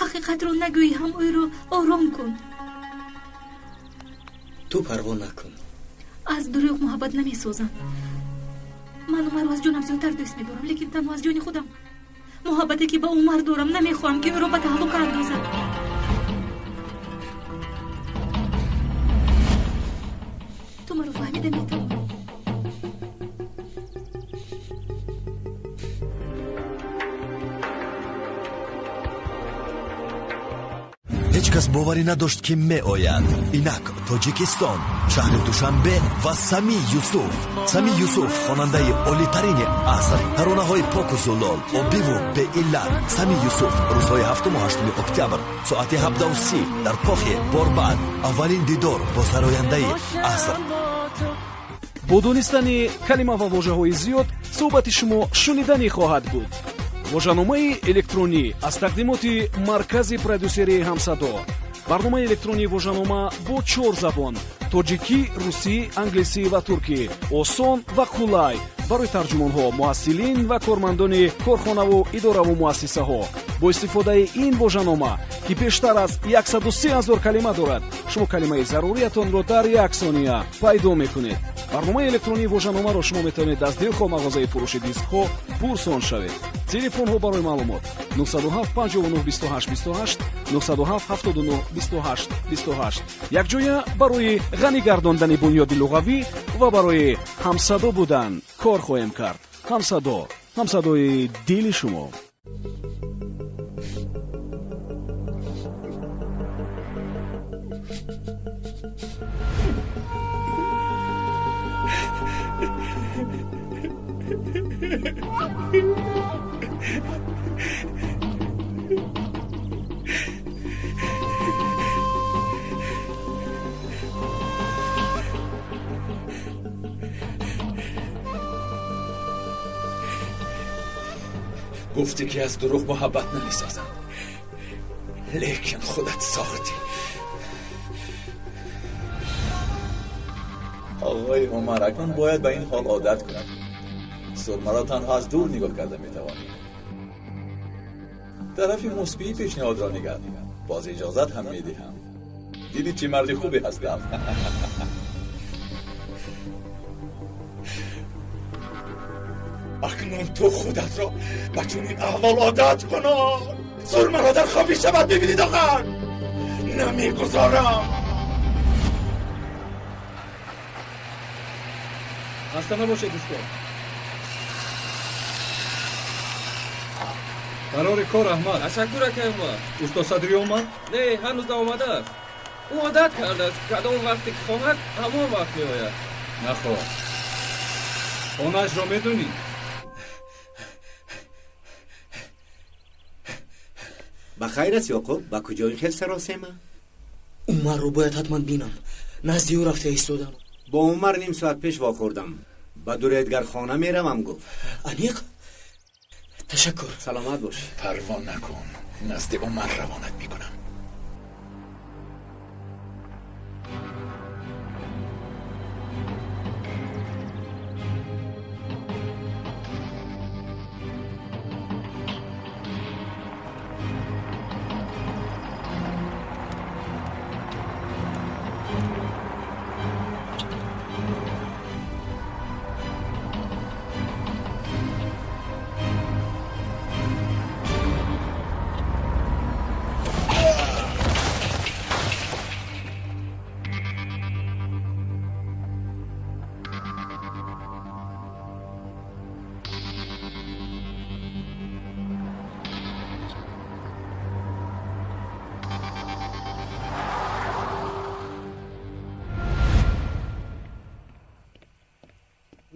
ҳақиқатро нагӯӣ ҳам ӯро ором кун. Ту парво накун. Аз дурӯғ муҳаббат намесозам. Ман Умарро аз ҷонам зиёдтар дӯст медорам, лекин танҳо аз ҷони худам. Муҳаббате ки ба Умар дорам, намехоҳам, ки ӯро ба таҳлука андозад. Ту маро фаҳмида метавонӣ. Ҳеҷ кас боварӣ надошт, ки меояд. Инак Тоҷикистон, шаҳри Душанбе ва Сами Юсуф. Сами Юсуф, хонандаи олитарини аср, таронаҳои поку зулол, обиву беиллат. Сами Юсуф рӯзҳои 7-8 октябр соати 17:30 дар кохи Борбад. Аввалин дидор бо сарояндаи аср. Бо донистани калима ва вожаҳои зиёд суҳбати шумо шуниданӣ хоҳад буд. Вожаномаи электронӣ аз тақдимоти маркази продюсерии Ҳамсадо. Барномаи электронии вожанома бо чор забон: тоҷикӣ, русӣ, англисӣ ва туркӣ. Осон ва қулай барои тарҷумонҳо, муҳассилин ва кормандони корхонаву идораву муассисаҳо. Бо истифодаи ин вожанома, ки бештар аз 103 000 калима дорад, шумо калимаи заруриятонро дар як сония пайдо мекунед. Барномаи электронии вожаномаро шумо метавонед аз дилхоҳ мағозаи фурӯши дискҳо пурсон шавед. Телефонҳо барои маълумот 907 59 28 28, 907 79 28 28. Якҷоя барои ғанӣ гардондани бунёди луғавӣ ва барои ҳамсадо будан кор хоҳем кард. Ҳамсадо, ҳамсадои дили шумо. گفتی که از دروغ محبت نمیسازم، لیکن خودت ساختی. آقای عمر، اکنون باید به این حال عادت کنم. سرمه را تنها از دور نگاه کرده میتوانی. طرف مثبی پیشنهاد را نگه، باز اجازت هم میدهم. دیدی چه مرد خوبی هستم. اکنون تو خودت را به چنین احوال عادت کنان. سرمه را در خوابی شود میبینید آقا. نمیگذارم. خسته نباشید دوستان. برار کار احمد. تشکر акай Умар. Устод Садрӣ омад? Не, ҳанӯз наомадааст. Ӯ одат кардааст, кадом вақте ки хоҳад, ҳамон вақт меояд. Нахоҳ. Хонаашро медонӣ? Ба хайр аст Ёқуб, ба куҷо ин хел саросема? Умарро бояд ҳатман бинам. Назди ӯ рафта истодам. Бо Умар ним соат пеш вохӯрдам. Ба дуредгархона меравам, гуфт. Аниқ? Ташаккур. Саломат бош. Парво накун, назди Умар равонат мекунам.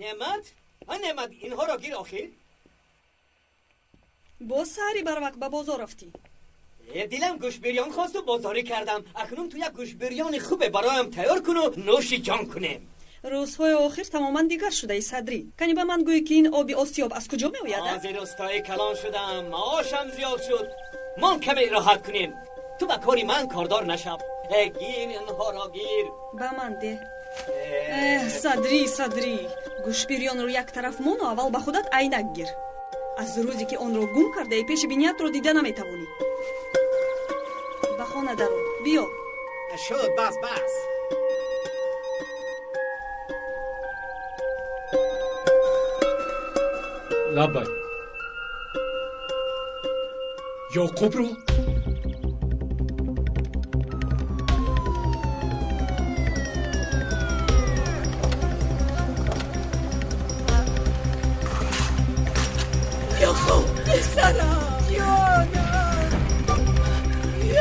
Неъмат? А Неъмат, инҳоро гир охир. Боз саҳари барвақт ба бозор рафтӣ. Дилам гӯшбирён хосту бозорӣ кардам. Акнун ту як гӯшбирёни хубе бароям тайёр куну нӯши ҷон кунем. Рӯзҳои охир тамоман дигар шудаи, Садрӣ. Кани ба ман гӯӣ, ки ин оби осиёб аз куҷо меояд? Ҳозир устои калон шудам, маошам зиёд шуд. Мон каме роҳат кунем. Ту ба кори ман кордор нашав. Гир инҳоро, гир. Ба ман деҳ. Эҳ, Садрӣ, Садрӣ, гӯшбирёнро як тараф мону аввал ба худат айнак гир. Аз рӯзе ки онро гум кардаи, пеши биниятро дида наметавонӣ. Ба хона даро, биё. Шуд, бас, бас. Лаббай. Ёқубро? Ёқуб, писарам, ҷонам,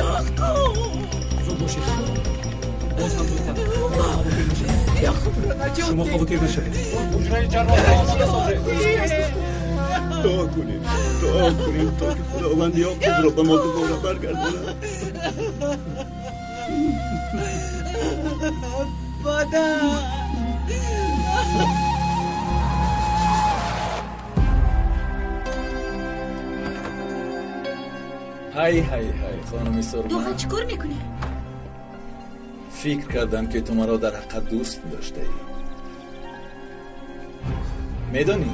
Ёқуб. Зуд бошед. Боз ҳам зудтар. Ёқубро наҷот. Шумо хавотир нашавед. Ҳуҷраи ҷарроҳро омода созед. Дуо кунем, дуо кунем, то ки Худованд Ёқубро ба мо дубора баргардонад. Падар. Ҳай, ҳай, ҳай, хонуми Сурма. Доған, чӣ кор мекунӣ? Фикр кардам, ки ту маро дар ҳақиқат дӯст доштаӣ. Медонӣ,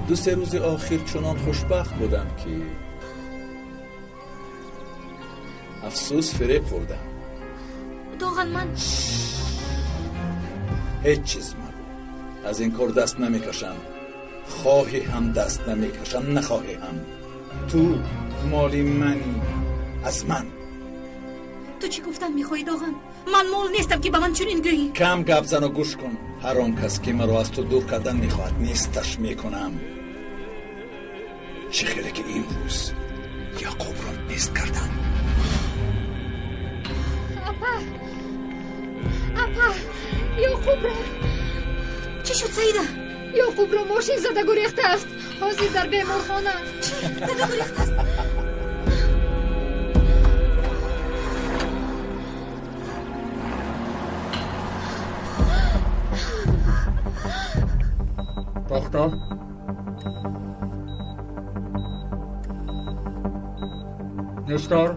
ду се рӯзи охир чунон хушбахт будам, ки афсӯс, фиреб хӯрдам. Доған, ман Ҳеҷ чиз магӯ. Аз ин кор даст намекашам. Хоҳӣ ҳам даст намекашам, нахоҳӣ ҳам. Ту моли манӣ, аз ман. Ту чӣ гуфтан мехоҳӣ, Доған? Ман мол нестам, ки ба ман чунин гӯӣ. Кам гап зану гӯш кун. Ҳар он кас ки маро аз ту дур кардан мехоҳад, несташ мекунам. Чӣ хеле ки имрӯз Яъқубро нест кардам. Апа, апа, Яъқубро. Чӣ шуд, Саида? Яъқубро мошин зада гурехтааст. Ҳозир дар беморхона. Чӣ? Зада гурехтааст? Пахта. Нештар.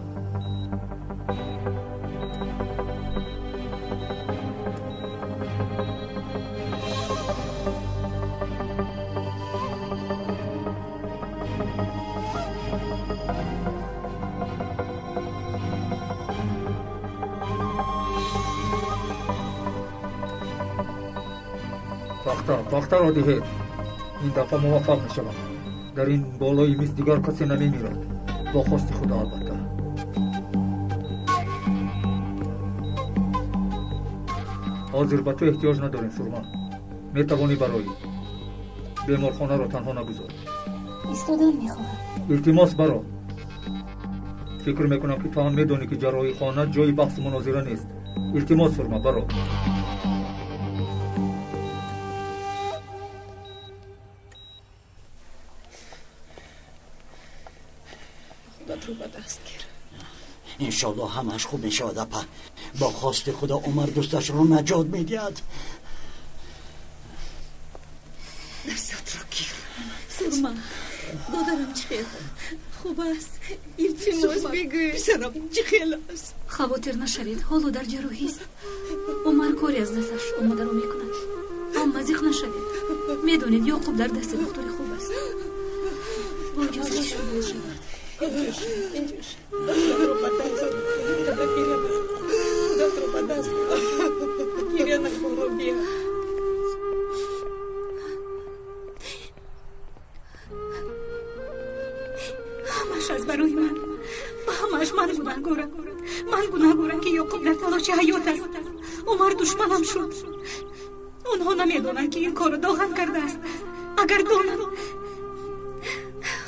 Пахтаро диҳед. Ин дафъа муваффақ мешавам. Дар ин болои миз дигар касе намемирад. Бо хости Худо, албатта. Ҳозир ба ту эҳтиёҷ надорем, Сурма. Метавонӣ бароӣ. Беморхонаро танҳо нагузор. Истодан мехоҳам. Илтимос, баро. Фикр мекунам, ки ту ҳам медонӣ, ки ҷарроҳихона ҷои баҳсу мунозира нест. Илтимос, Сурма, баро. Иншоаллоҳ ҳамааш хуб мешавад, апа. Бо хости Худо Умар дӯсташро наҷот медиҳад. Дастатро гир. Сурма, додарам чӣ хел хуб аст? Илтимос бигӯй, писарам чӣ хел аст? Хавотир нашавед, ҳоло дар ҷарроҳист. Умар кори аз дасташ омадаро мекунад. Амма зиқ нашавед. Медонед, Ёқуб дар дасти духтури хуб аст. Бо иҷозати шумо шавад. Инҷуш, инҷуш. Худатро ба даст гиря накун. Худатро ба даст гиря накун, Рубия. Ҳамаш аз барои ман. Ба ҳамааш ман гунаҳгорам. Ман гунаҳгорам, ки Ёқуб дар талоши ҳаёт аст. Умар душманам шуд. Онҳо намедонанд, ки ин корро Доған кардааст. Агар донанд,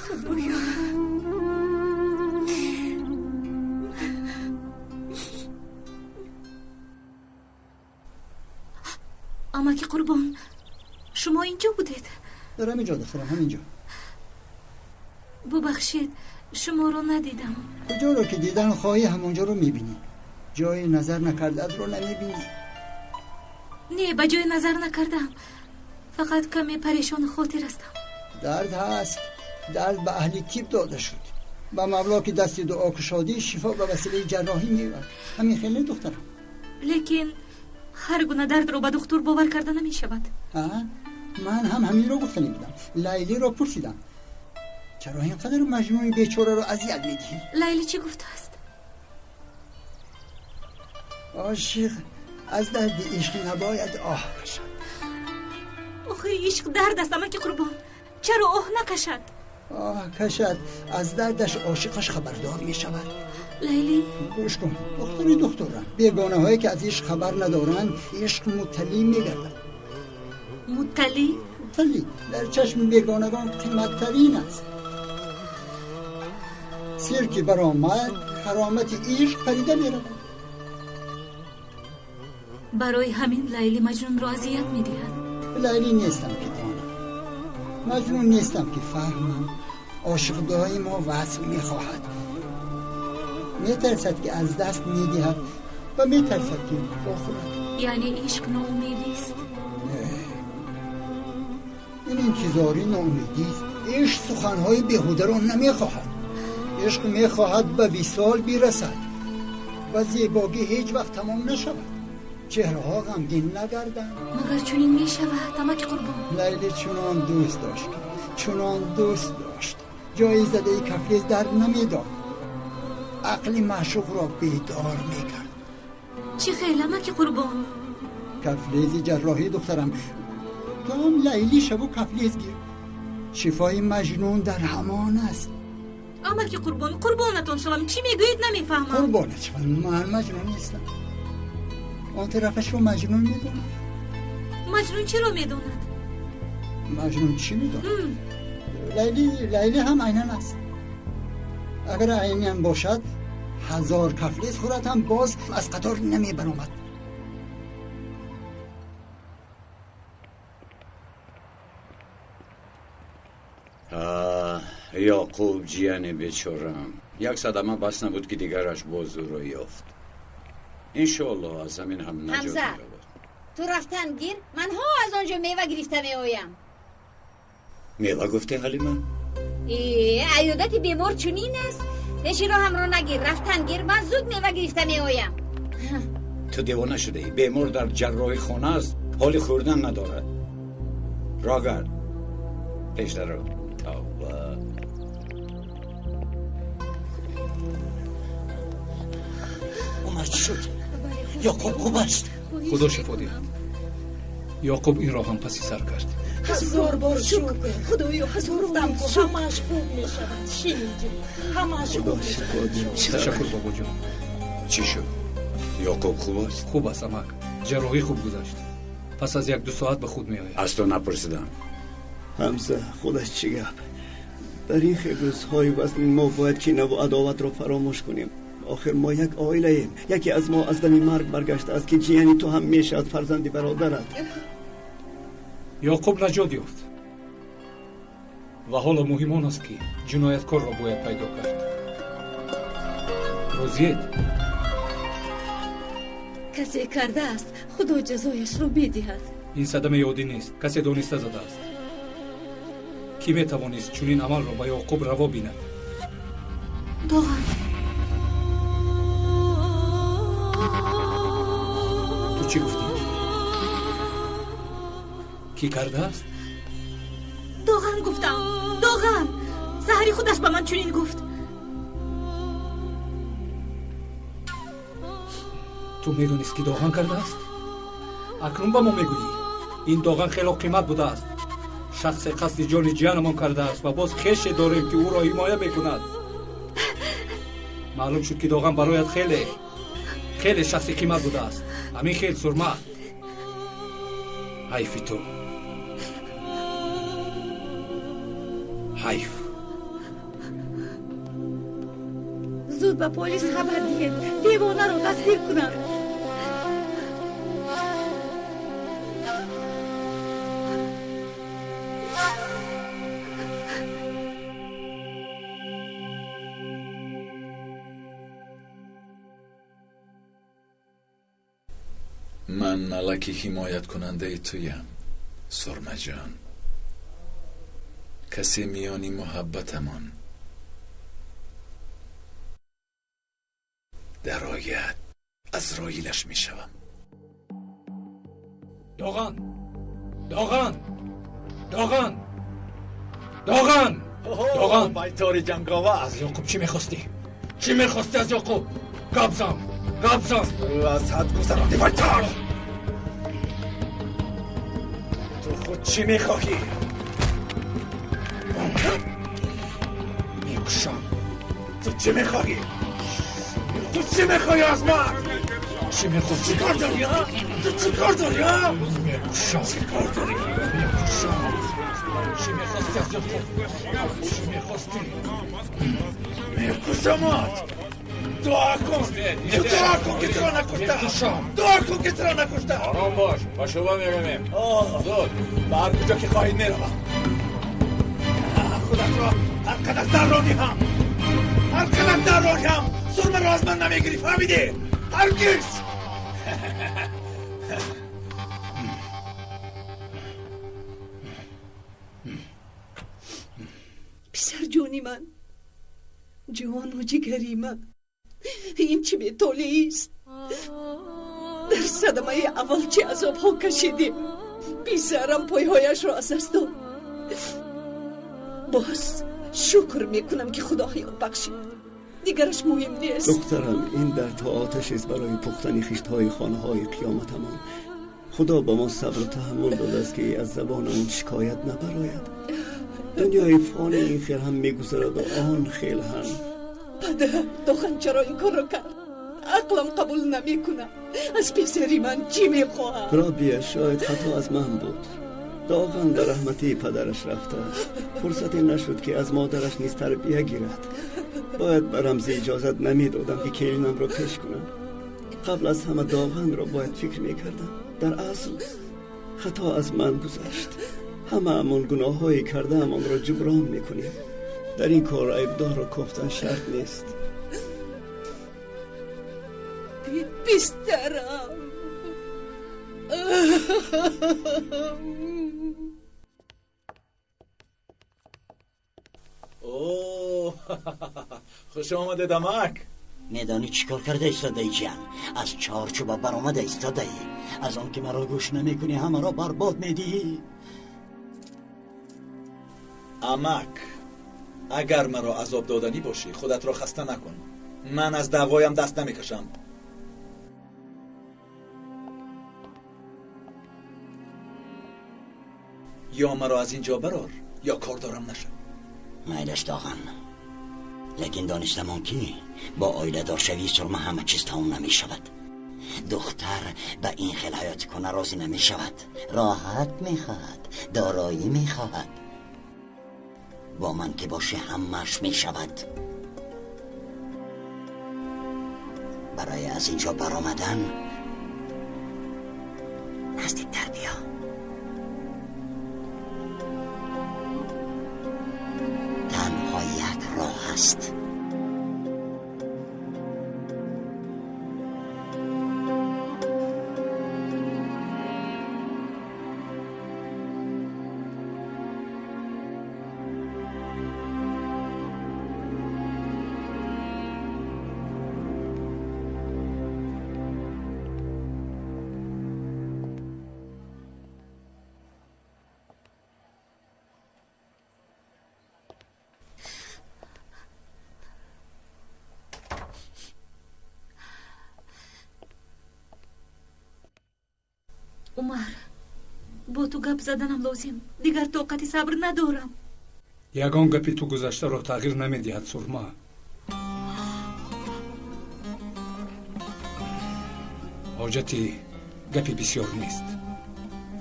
Худоё. Амаки Қурбон, шумо инҷо будед? Дар ҳамин ҷо, духтарам, ҳамин ҷо. Бубахшед, шуморо надидам. Куҷоро ки дидан хоҳӣ, ҳамонҷоро мебинӣ. Ҷои назар накардаатро намебинӣ. Не, ба ҷои назар накардам. Фақат каме парешону хотир ҳастам. Дард ҳаст. Дард ба аҳли тиб дода шуд. Ба мавло ки дасти дуо кушодӣ, шифо ба василаи ҷарроҳӣ меояд. Ҳамин хеле, духтарам. Лекин ҳар гуна дардро ба духтур бовар карда намешавад. Ман ҳам ҳаминро гуфтанӣ будам. Лайлиро пурсидам, чаро ин қадар маҷнуни бечораро азият медиҳӣ? Лайли чӣ гуфтааст? Ошиқ аз дарди ишқ набояд оҳ кашад. Охир ишқ дард аст, амаки Қурбон. Чаро оҳ накашад? Оҳ кашад, аз дардаш ошиқаш хабардор мешавад. Лайли, гӯш кун, духтари духтурам. Бегонаҳое ки аз ишқ хабар надоранд, ишқ мутталӣ мегардад. Мутталӣ? Мутталӣ дар чашми бегонагон қиматтарин аст. Сир ки баромад, каромати ишқ парида меравад. Барои ҳамин Лайли Маҷнунро азият медиҳад. Лайли нестам ки донам, маҷнун нестам ки фаҳмам. Ошиқ доимо васл мехоҳад. Метарсад, ки аз даст медиҳад ва метарсад, ки бохӯрад. Яъне ишқ ноумедист? Не, ин интизорӣ ноумедист. Ишқ суханҳои беҳударо намехоҳад. Ишқ мехоҳад ба висол бирасад ва зебогӣ ҳеҷ вақт тамом нашавад. Чеҳраҳо ғамгин нагарданд. Магар чунин мешавад, амаки Қурбон? Лайли чунон дӯст дошт, чунон дӯст дошт, ҷои задаи кафлез дард намедод. Ақли маъшуқро бедор мекард. Чӣ хел, амаки Қурбон? Кафлези ҷарроҳӣ, духтарам, ту ҳам Лайлӣ шаву кафлез гир. Шифои Маҷнун дар ҳамон аст. Амаки Қурбон, қурбонатон шавам, чӣ мегӯед, намефаҳмам. Қурбонат шавам, ман Маҷнун нестам. Он тарафашро Маҷнун медонад. Маҷнун чиро медонад? Маҷнун чӣ медонад? Лайлӣ, Лайлӣ ҳам айнан аст. Агар айнан бошад, 1000 кафлез хӯрад ҳам боз аз қатор намебаромад. Яъқуб ҷияни бечораам, як садама бас набуд, ки дигараш боз ӯро ёфт. Иншоаллоҳ, аз ҳамин ҳам наҷот Ҳамза, меёбад. Ту рафтан гир, ман ҳо аз он ҷо мева гирифта меоям. Мева гуфте, Ҳалима? Э, аёдати бемор чунин аст. Пеши роҳамро нагир, рафтан гир, ман зуд мева гирифта меоям. Ту девона шудаӣ. Бемор дар ҷарроҳи хона аст, ҳоли хӯрдан надорад. Рогард пешдаро. Тавба. Умар, чӣ шуд? Яъқуб хуб аст? Худо шифо диҳад. Яъқуб инро ҳам паси сар кард. Ҳазор бор шукр, Худоё, ҳазор гуфтам, бор ку шукр. ҳамааш хуб мешавад. Шиниди, ҳамааш Худо хуб шифо мешавад. диҳад. Ташаккур, бобоҷон. Чӣ шуд? Яъқуб хуб аст? Хуб аст, амак. Ҷарроҳӣ хуб гузашт. Пас аз 1-2 соат ба худ меояд. Аз ту напурсидам. Ҳамза, худаш чӣ гап? Дар ин хел рӯзҳои вазнин мо бояд кинаву адоватро фаромӯш кунем. Охир мо як оилаем. Яке аз мо аз дами марг баргаштааст, ки ҷияни ту ҳам мешавад, фарзанди бародарат. Яъқуб наҷот ёфт ва ҳоло муҳим он аст, ки ҷинояткорро бояд пайдо кард. Розиед? Касе кардааст, Худо ҷазояшро медиҳад. Ин садамаи оддӣ нест. Касе дониста задааст. Кӣ метавонист чунин амалро ба Яъқуб раво бинад? Доған. Ту чӣ гуфтӣ? Кӣ кардааст? Доған гуфтам, Доған. Саҳари худаш ба ман чунин гуфт. Ту медонист, ки Доған кардааст? Акнун ба мо мегӯӣ, ин Доған хело қимат будааст. Шахсе қасди ҷони ҷиянамон кардааст ва боз хеше дорем, ки ӯро ҳимоя мекунад. Маълум шуд, ки Доған барояд хеле хеле шахси қимат будааст. Ҳамин хел, Сурма? Ҳайфи ту, ҳайф. Зуд ба полис хабар диҳед, девонаро дастгир кунанд. Ман малаки ҳимояткунандаи туям, Сурмаҷон. Касе миёни муҳаббатамон дарояд, азроилаш мешавам. Доған, Доған, Доған, Доған, Доған! Байтори ҷанговар! Аз Ёқуб чӣ мехостӣ? Чӣ мехостӣ аз Ёқуб? Гап зан, гап зан! Аз ҳад гузарондӣ, байтор! Ту худ чӣ мехоҳӣ? Мекушам. Ту чӣ мехоҳӣ? Ту чӣ мехоҳӣ аз ман? Чӣ мехостӣ? Чӣ кор дорӣ, а? Ту чӣ кор дорӣ, а? Мекушам. Чӣ кор дорӣ? Мекушам. Чӣ мехостӣ аз Ёқуб? Чӣ мехостӣ? Мекушамат! Дуо кун! Ту дуо кун, ки туро накуштам! Мекушам! Дуо кун, ки туро накуштам! Ором бош, ба шӯъба меравем. Зуд. Ба ҳар куҷо ки хоҳӣ меравам. Худатро ҳар қадар дар рониҳам, ҳар қадар дар рониҳам, сурмаро аз ман намегирӣ, фаҳмидӣ? Ҳаргиз! Писарҷони ман, ҷону ҷигари ман, ин чӣ бетолеист? Дар садамаи аввал чӣ азобҳо кашидем. Писарам пойҳояшро аз даст дод. Боз шукр мекунам, ки Худо ҳаёт бахшид. Дигараш муҳим нест. Духтарам, ин дардҳо оташест барои пухтани хиштҳои хонаҳои қиёматамон. Худо ба мо сабру таҳаммул додааст, ки аз забонамон шикоят набарояд. Дунёи фонӣ ин хел ҳам мегузараду он хел ҳам. Падар, Доған чаро ин корро кард? Ақлам қабул намекунад. Аз писари ман чӣ мехоҳад? Робия, шояд хато аз ман буд. Доған ба раҳмати падараш рафтааст. Фурсате нашуд, ки аз модараш низ тарбия гирад. Бояд ба Рамзӣ иҷозат намедодам, ки келинамро пеш кунам. Қабл аз ҳама Доғанро бояд фикр мекардам. Дар асл хато аз ман гузашт. Ҳамаамон гуноҳҳое кардаамонро ҷуброн мекунем. Дар ин кор айбдорро кофтан шарт нест. Писарам. О, хуш омадед, амак. Медонӣ чӣ кор карда истодаи, ҷиян? Аз чорчӯба баромада истодаӣ. Аз он ки маро гӯш намекунӣ, ҳамаро барбод медиҳӣ. Амак, агар маро азоб доданӣ бошӣ, худатро хаста накун. Ман аз даъвоям даст намекашам. Ё маро аз ин ҷо барор, ё кордорам нашав. Майлаш, Доған, лекин донистамон, ки бо оиладоршавии Сурма ҳама чиз тамом намешавад. Духтар ба ин хел ҳаёти куна розӣ намешавад. Роҳат мехоҳад, дороӣ мехоҳад. Бо ман ки боше, ҳамааш мешавад. Барои аз ин ҷо баромадан наздиктар биё. Танҳо як роҳ аст. Умар, бо ту гап заданам лозим. Дигар тоқати сабр надорам. Ягон гапи ту гузаштаро тағйир намедиҳад, Сурма. Ҳоҷати гапи бисёр нест.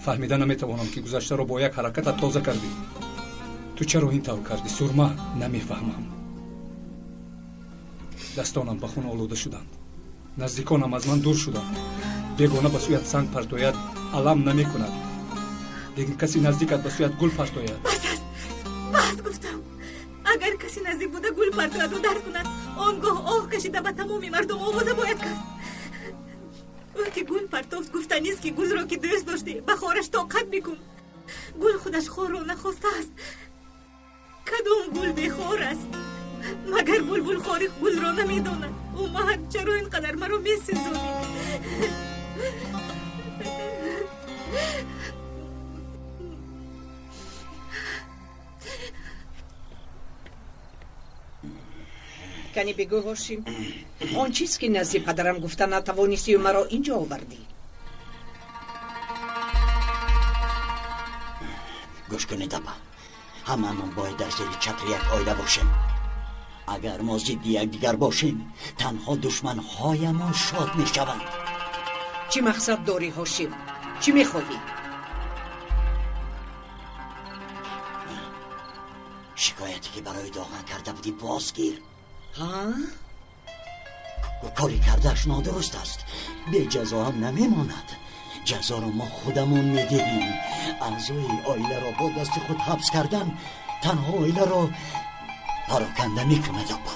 Фаҳмида наметавонам, ки гузаштаро бо як ҳаракатат тоза кардӣ. Ту чаро ин тавр кардӣ, Сурма? Намефаҳмам. Дастонам ба хун олуда шуданд, наздиконам аз ман дур шуданд. Бегона ба сӯят санг партояд, алам намекунад, лекин каси наздикат ба сӯят гул партояд. Бас аст, бас гуфтам. Агар каси наздик буда гул партояду дард кунад, он гоҳ оҳ кашида ба тамоми мардум овоза бояд кард. Ӯ ки гул партофт, гуфтанист, ки гулро ки дӯст доштӣ, ба хораш тоқат бикун. Гул худаш хорро нахостааст. Кадом гул бехор аст? Магар булбул хори гулро намедонад? Умар, чаро ин қадар маро месӯзонӣ? Кани бигӯ, Ҳошим, он чиз ки назди падарам гуфта натавонистию маро инҷо овардӣ. Гӯш кунед, апа, ҳамаамон бояд дар зери чатри як оила бошем. Агар мо зидди якдигар бошем, танҳо душманҳоямон шод мешаванд. Чӣ мақсад дорӣ, Ҳошим? Чӣ мехоҳӣ? Шикояте ки барои Доған карда будӣ, боз гир. Ҳа? Кори кардааш нодуруст аст. Беҷазо ҳам намемонад. Ҷазоро мо худамон медиҳем. Аъзои оиларо бо дасти худ ҳабс кардан танҳо оиларо пароканда мекунад, апа.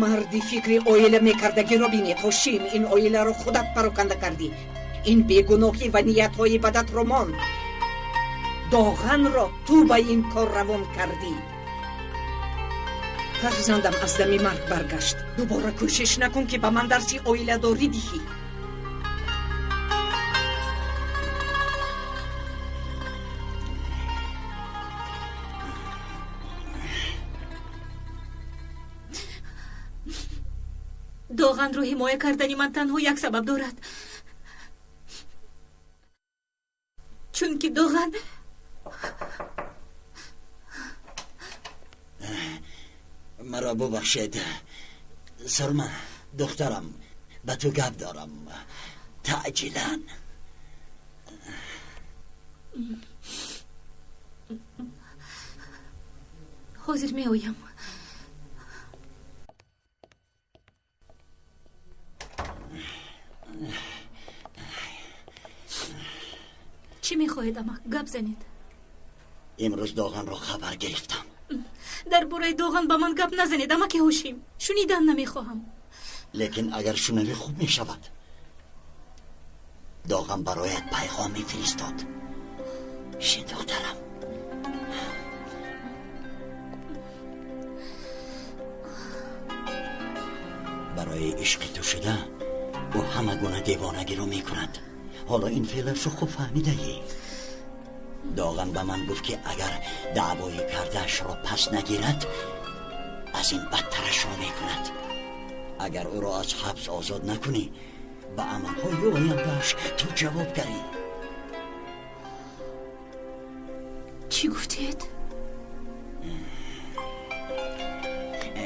Марди фикри оила мекардагиро бинед, Ҳошим. Ин оиларо худат пароканда кардӣ. Ин бегуноҳӣ ва ниятҳои бадатро мон. Доғанро ту ба ин кор равон кардӣ. Фарзандам аз дами марг баргашт. Дубора кӯшиш накун, ки ба ман дарси оиладорӣ диҳӣ. Доғанро ҳимоя кардани ман танҳо як сабаб дорад. Чунки Доған маро бубахшед, Сурма, духтарам, ба ту гап дорам. Таъҷилан. Ҳозир меоям. Чӣ мехоҳед, амак? Гап занед. Имрӯз Доғанро хабар гирифтам. Дар бораи Доған ба ман гап назанед, амаки Ҳошим. Шунидан намехоҳам. Лекин агар шунавӣ хуб мешавад. Доған бароят пайғом мефиристод. Шин, духтарам. Барои ишқи ту шуда ӯ ҳама гуна девонагиро мекунад. Ҳоло ин феълашро хуб фаҳмидаӣ. Доған ба ман гуфт, ки агар даъвои кардаашро пас нагирад, аз ин бадтарашро мекунад. Агар ӯро аз ҳабс озод накунӣ, ба амалҳои ояндааш ту ҷавобгарӣ. Чӣ гуфтед?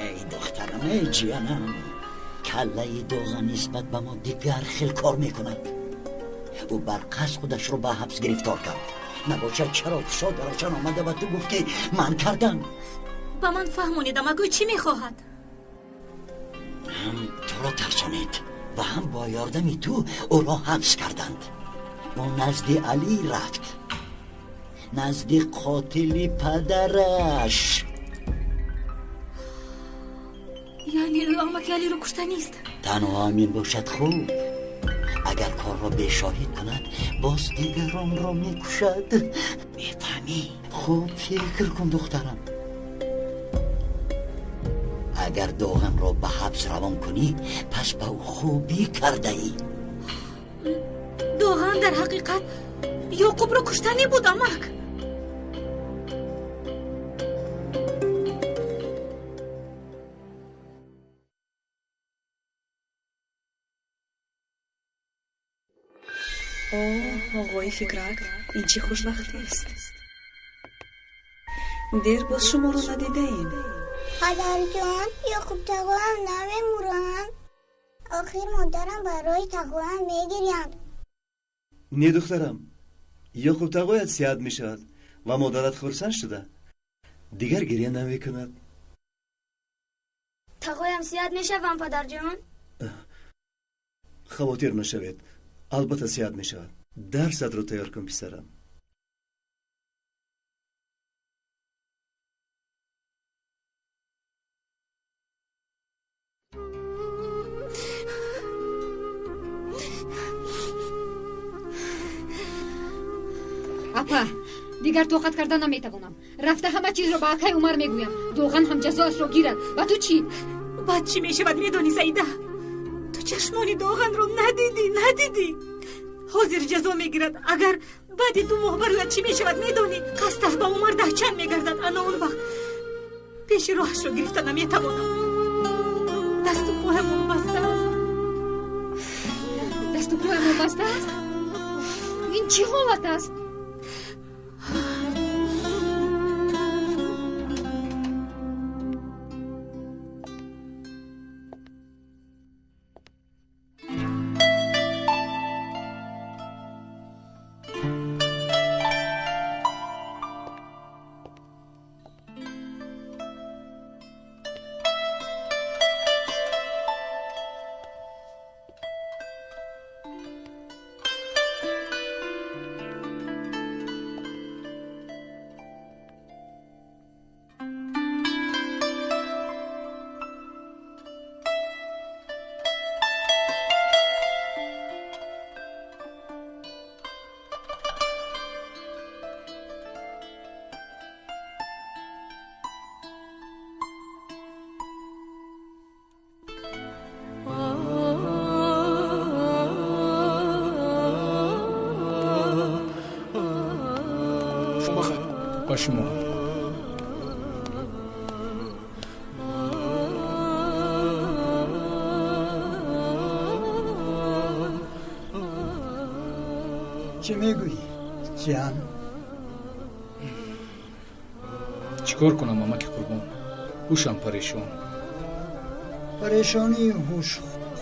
Эй духтарам, эй ҷиянам, каллаи Доған нисбат ба мо дигар хел кор мекунад. Ӯ бар қасд худашро ба ҳабс гирифтор кард. Набошад, чаро фишор дарашан омада ба ту гуфт, ки ман кардам? Ба ман фаҳмонед, амак, ӯ чӣ мехоҳад? Ҳам туро тарсонид ва ҳам бо ёрдами ту ӯро ҳабс карданд. Ӯ назди Алӣ рафт, назди қотили падараш. Яъне ӯ амаки Алиро куштанист? Танҳо ҳамин бошад хуб. Агар корро бешоҳид кунад, боз дигаронро мекушад. Мефаҳмӣ? Хуб фикр кун, духтарам. Агар Доғанро ба ҳабс равон кунӣ, пас ба ӯ хубӣ кардаӣ. Доған дар ҳақиқат Ёқубро куштанӣ буд, амак. О, оғои Фикрат, ин чӣ хушбахтист! Дер боз шуморо надидаем. Падарҷон, Ёқуб тағоям намемуранд. Охир модарам барои тағоям мегирянд. Не, духтарам, Ёқуб тағоят сиҳат мешавад ва модарат хурсанд шуда дигар гиря намекунад. Тағоям сиҳат мешавам, падарҷон? Хавотир нашавед, албатта сиҳат мешавад. Дарсатро тайёр кун, писарам. Апа, дигар тоқат карда наметавонам. Рафта ҳама чизро ба акай Умар мегӯям. Доған ҳам ҷазоашро гирад. Ба ту чӣ? Баъд чӣ мешавад, медонӣ, Саида? Ту чашмони Доғанро надидӣ, надидӣ. Ҳозир ҷазо мегирад. Агар баъди 2 моҳ барояд, чӣ мешавад, медонӣ? Қасдаш ба Умар даҳчанд мегардад. Ана он вақт пеши роҳашро гирифта наметавонам. Дасту поямон баста аст. Дасту поямон баста аст? Ин чӣ ҳолат аст? Ба шумо. Чӣ мегӯӣ? Ҷиан, чӣ кор кунам, амаки Қурбон? Ҳушам парешон. Парешонии ҳуш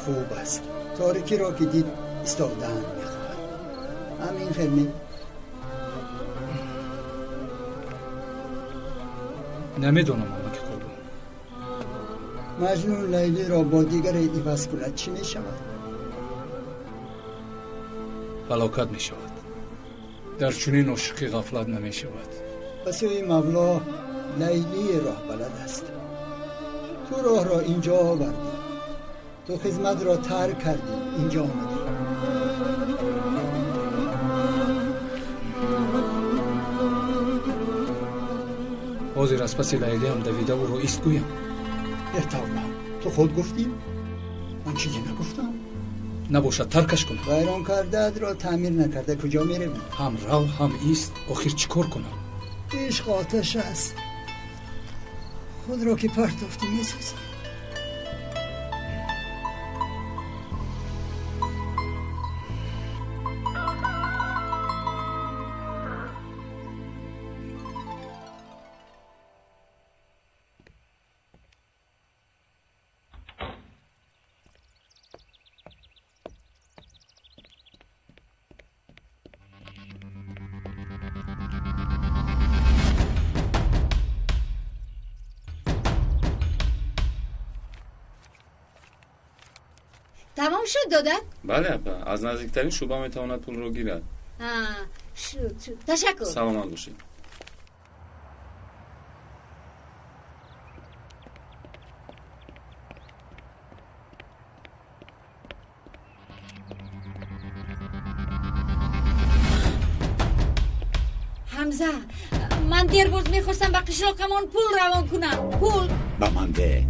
хуб аст. Торикиро ки дид, истодан мехоҳад. Ҳамин хел ме? Намедонам, амаки Қурбон. Маҷнун Лайлиро бо дигаре иваз кунад, чӣ мешавад? Фалокат мешавад. Дар чунин ошиқӣ ғафлат намешавад. Ба сӯи Мавло Лайлӣ роҳ балад аст. Ту роҳро инҷо овардӣ. Ту хизматро тарк кардӣ, инҷо омадӣ. Ҳозир аз паси Лайлиам давида ӯро ист гӯям. Э тавба, ту худ гуфтӣ? Ман чизе нагуфтам. Набошад, таркаш кунам. Вайрон кардаатро таъмир накарда куҷо меравӣ? Ҳам рав, ҳам ист. Охир чӣ кор кунам? Ишқ оташ аст. Худро ки партофтӣ, месӯзӣ. Тамом шуд, додар? Бале, апа, аз наздиктарин шӯъба метавонад пулро гирад. Шуд, шуд, ташаккур. Саломат бошед. Ҳамза, ман дербоз мехостам ба қишлоқамон пул равон кунам, пул. Ба ман де.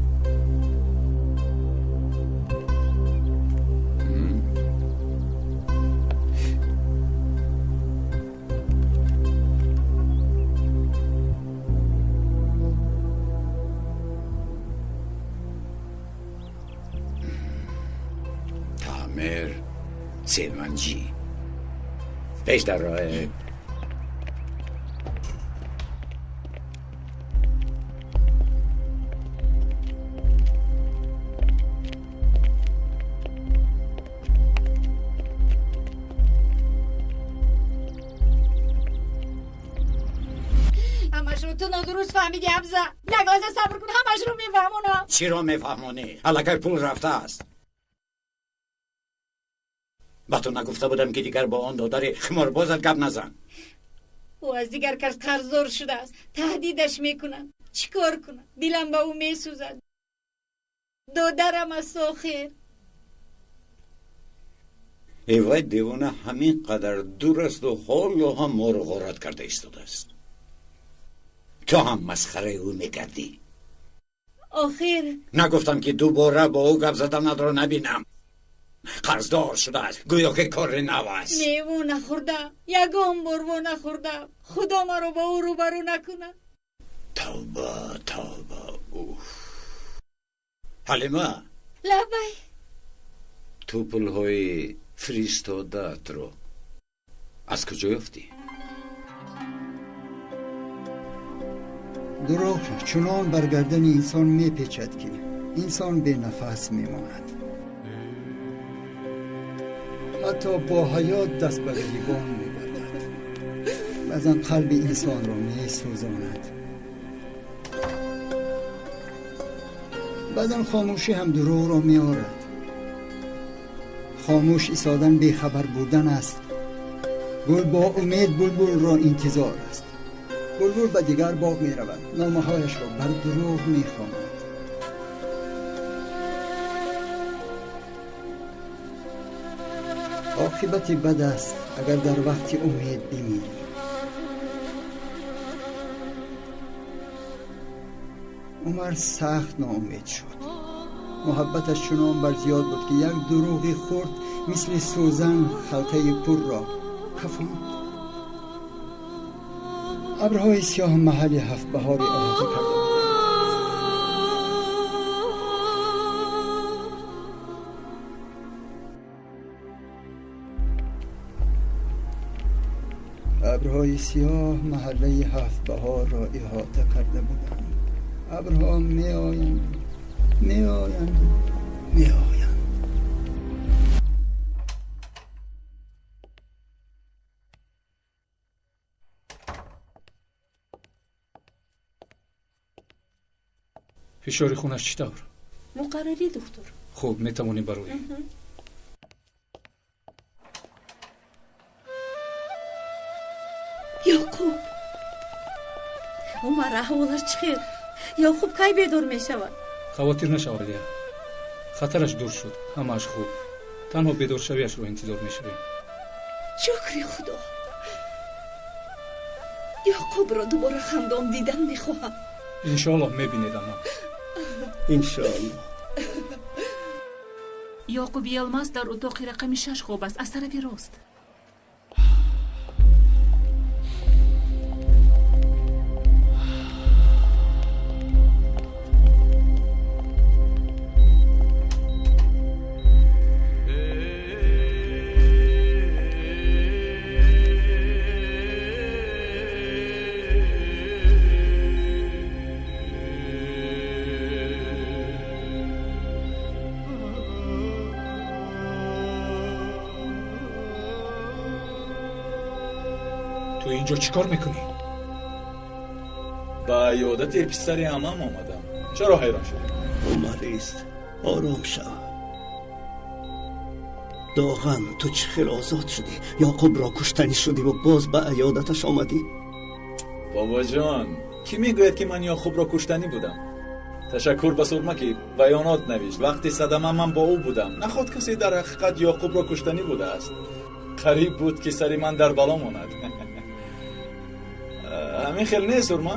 Таъмир, семанҷӣ, пеш дар роҳ. Ҳамашро ту нодуруст фаҳмидӣ, Ҳамза. Як лаҳза сабр кун, ҳамашро мефаҳмонам. Чиро мефаҳмонӣ? Аллакай пул рафтааст. Ба ту нагуфта будам, ки дигар бо он додари химорбозат гап назан? Ӯ аз дигар кас қарздор шудааст, таҳдидаш мекунанд. Чӣ кор кунам? Дилам ба ӯ месӯзад. Додарам аст охир. Э вай, девона ҳамин қадар дур асту ҳоло ҳам моро ғорат карда истодааст. Ту ҳам масхараи ӯ мекардӣ. Охир нагуфтам, ки дубора бо ӯ гап заданатро набинам? Қарздор шудааст, гӯё ки кори нав аст. Не, во нахӯрдам, ягон бор во нахӯрдам. Худо маро ба ӯ рӯбарӯ накунад. Тавба, тавба, уф. Ҳалима. Лаббай. Ту пулҳои фиристодаатро аз куҷо ёфтӣ? Дурӯғ чунон бар гардани инсон мепечад, ки инсон бенафас мемонад. Ҳатто бо ҳаёт даст ба гирибон мегардад. Баъзан қалби инсонро месӯзонад. Баъзан хомӯшӣ ҳам дурӯғро меорад. Хомӯш истодан бехабар будан аст. Гул бо умед булбулро интизор аст. Булбул ба дигар боғ меравад, номаҳояшро бар дурӯғ мехонад. Оқибати бад аст, агар дар вақти умед бимирӣ. Умар сахт ноумед шуд. Муҳаббаташ чунон бар зиёд буд, ки як дурӯғи хурд мисли сӯзан халтаи пурро кафонд. Абрҳои сиёҳ маҳалли ҳафтбаҳори оҳиста карда буданд. ابرهای سیاه محله هفت بهار را احاطه کرده بودند. ابرها می آیند، می آیند، می آیند. فشار خونش چطور؟ مقرری دکتر. خوب میتوانی بروی. یعقوب، عمر احوالش چخیر؟ یعقوب کی بیدار میشود؟ خاطر نشود، خطرش دور شد، همه‌اش خوب. تنها بیدار شویش رو انتظار میشویم. شکر خدا. یعقوب را دوباره خندان دیدن میخواهم. انشاءالله میبینید اما. انشاءالله. یعقوب یلماز در اتاق رقم 6 خواب است، از طرف راست. تو اینجا چیکار میکنی؟ با عیادت پسر عمم آمدم. چرا حیران شدی؟ عمر است، آرام شو. داغن تو چه خیلی آزاد شدی؟ یعقوب را کشتنی شدی و باز به عیادتش آمدی؟ بابا جان، کی میگوید که من یعقوب را کشتنی بودم؟ تشکر به سرمه که بیانات نوشت. وقتی صدمه من با او بودم. نخواد کسی در حقیقت یعقوب را کشتنی بوده است. قریب بود که سر من در بلا ماند. همین خیلی نیست سرما؟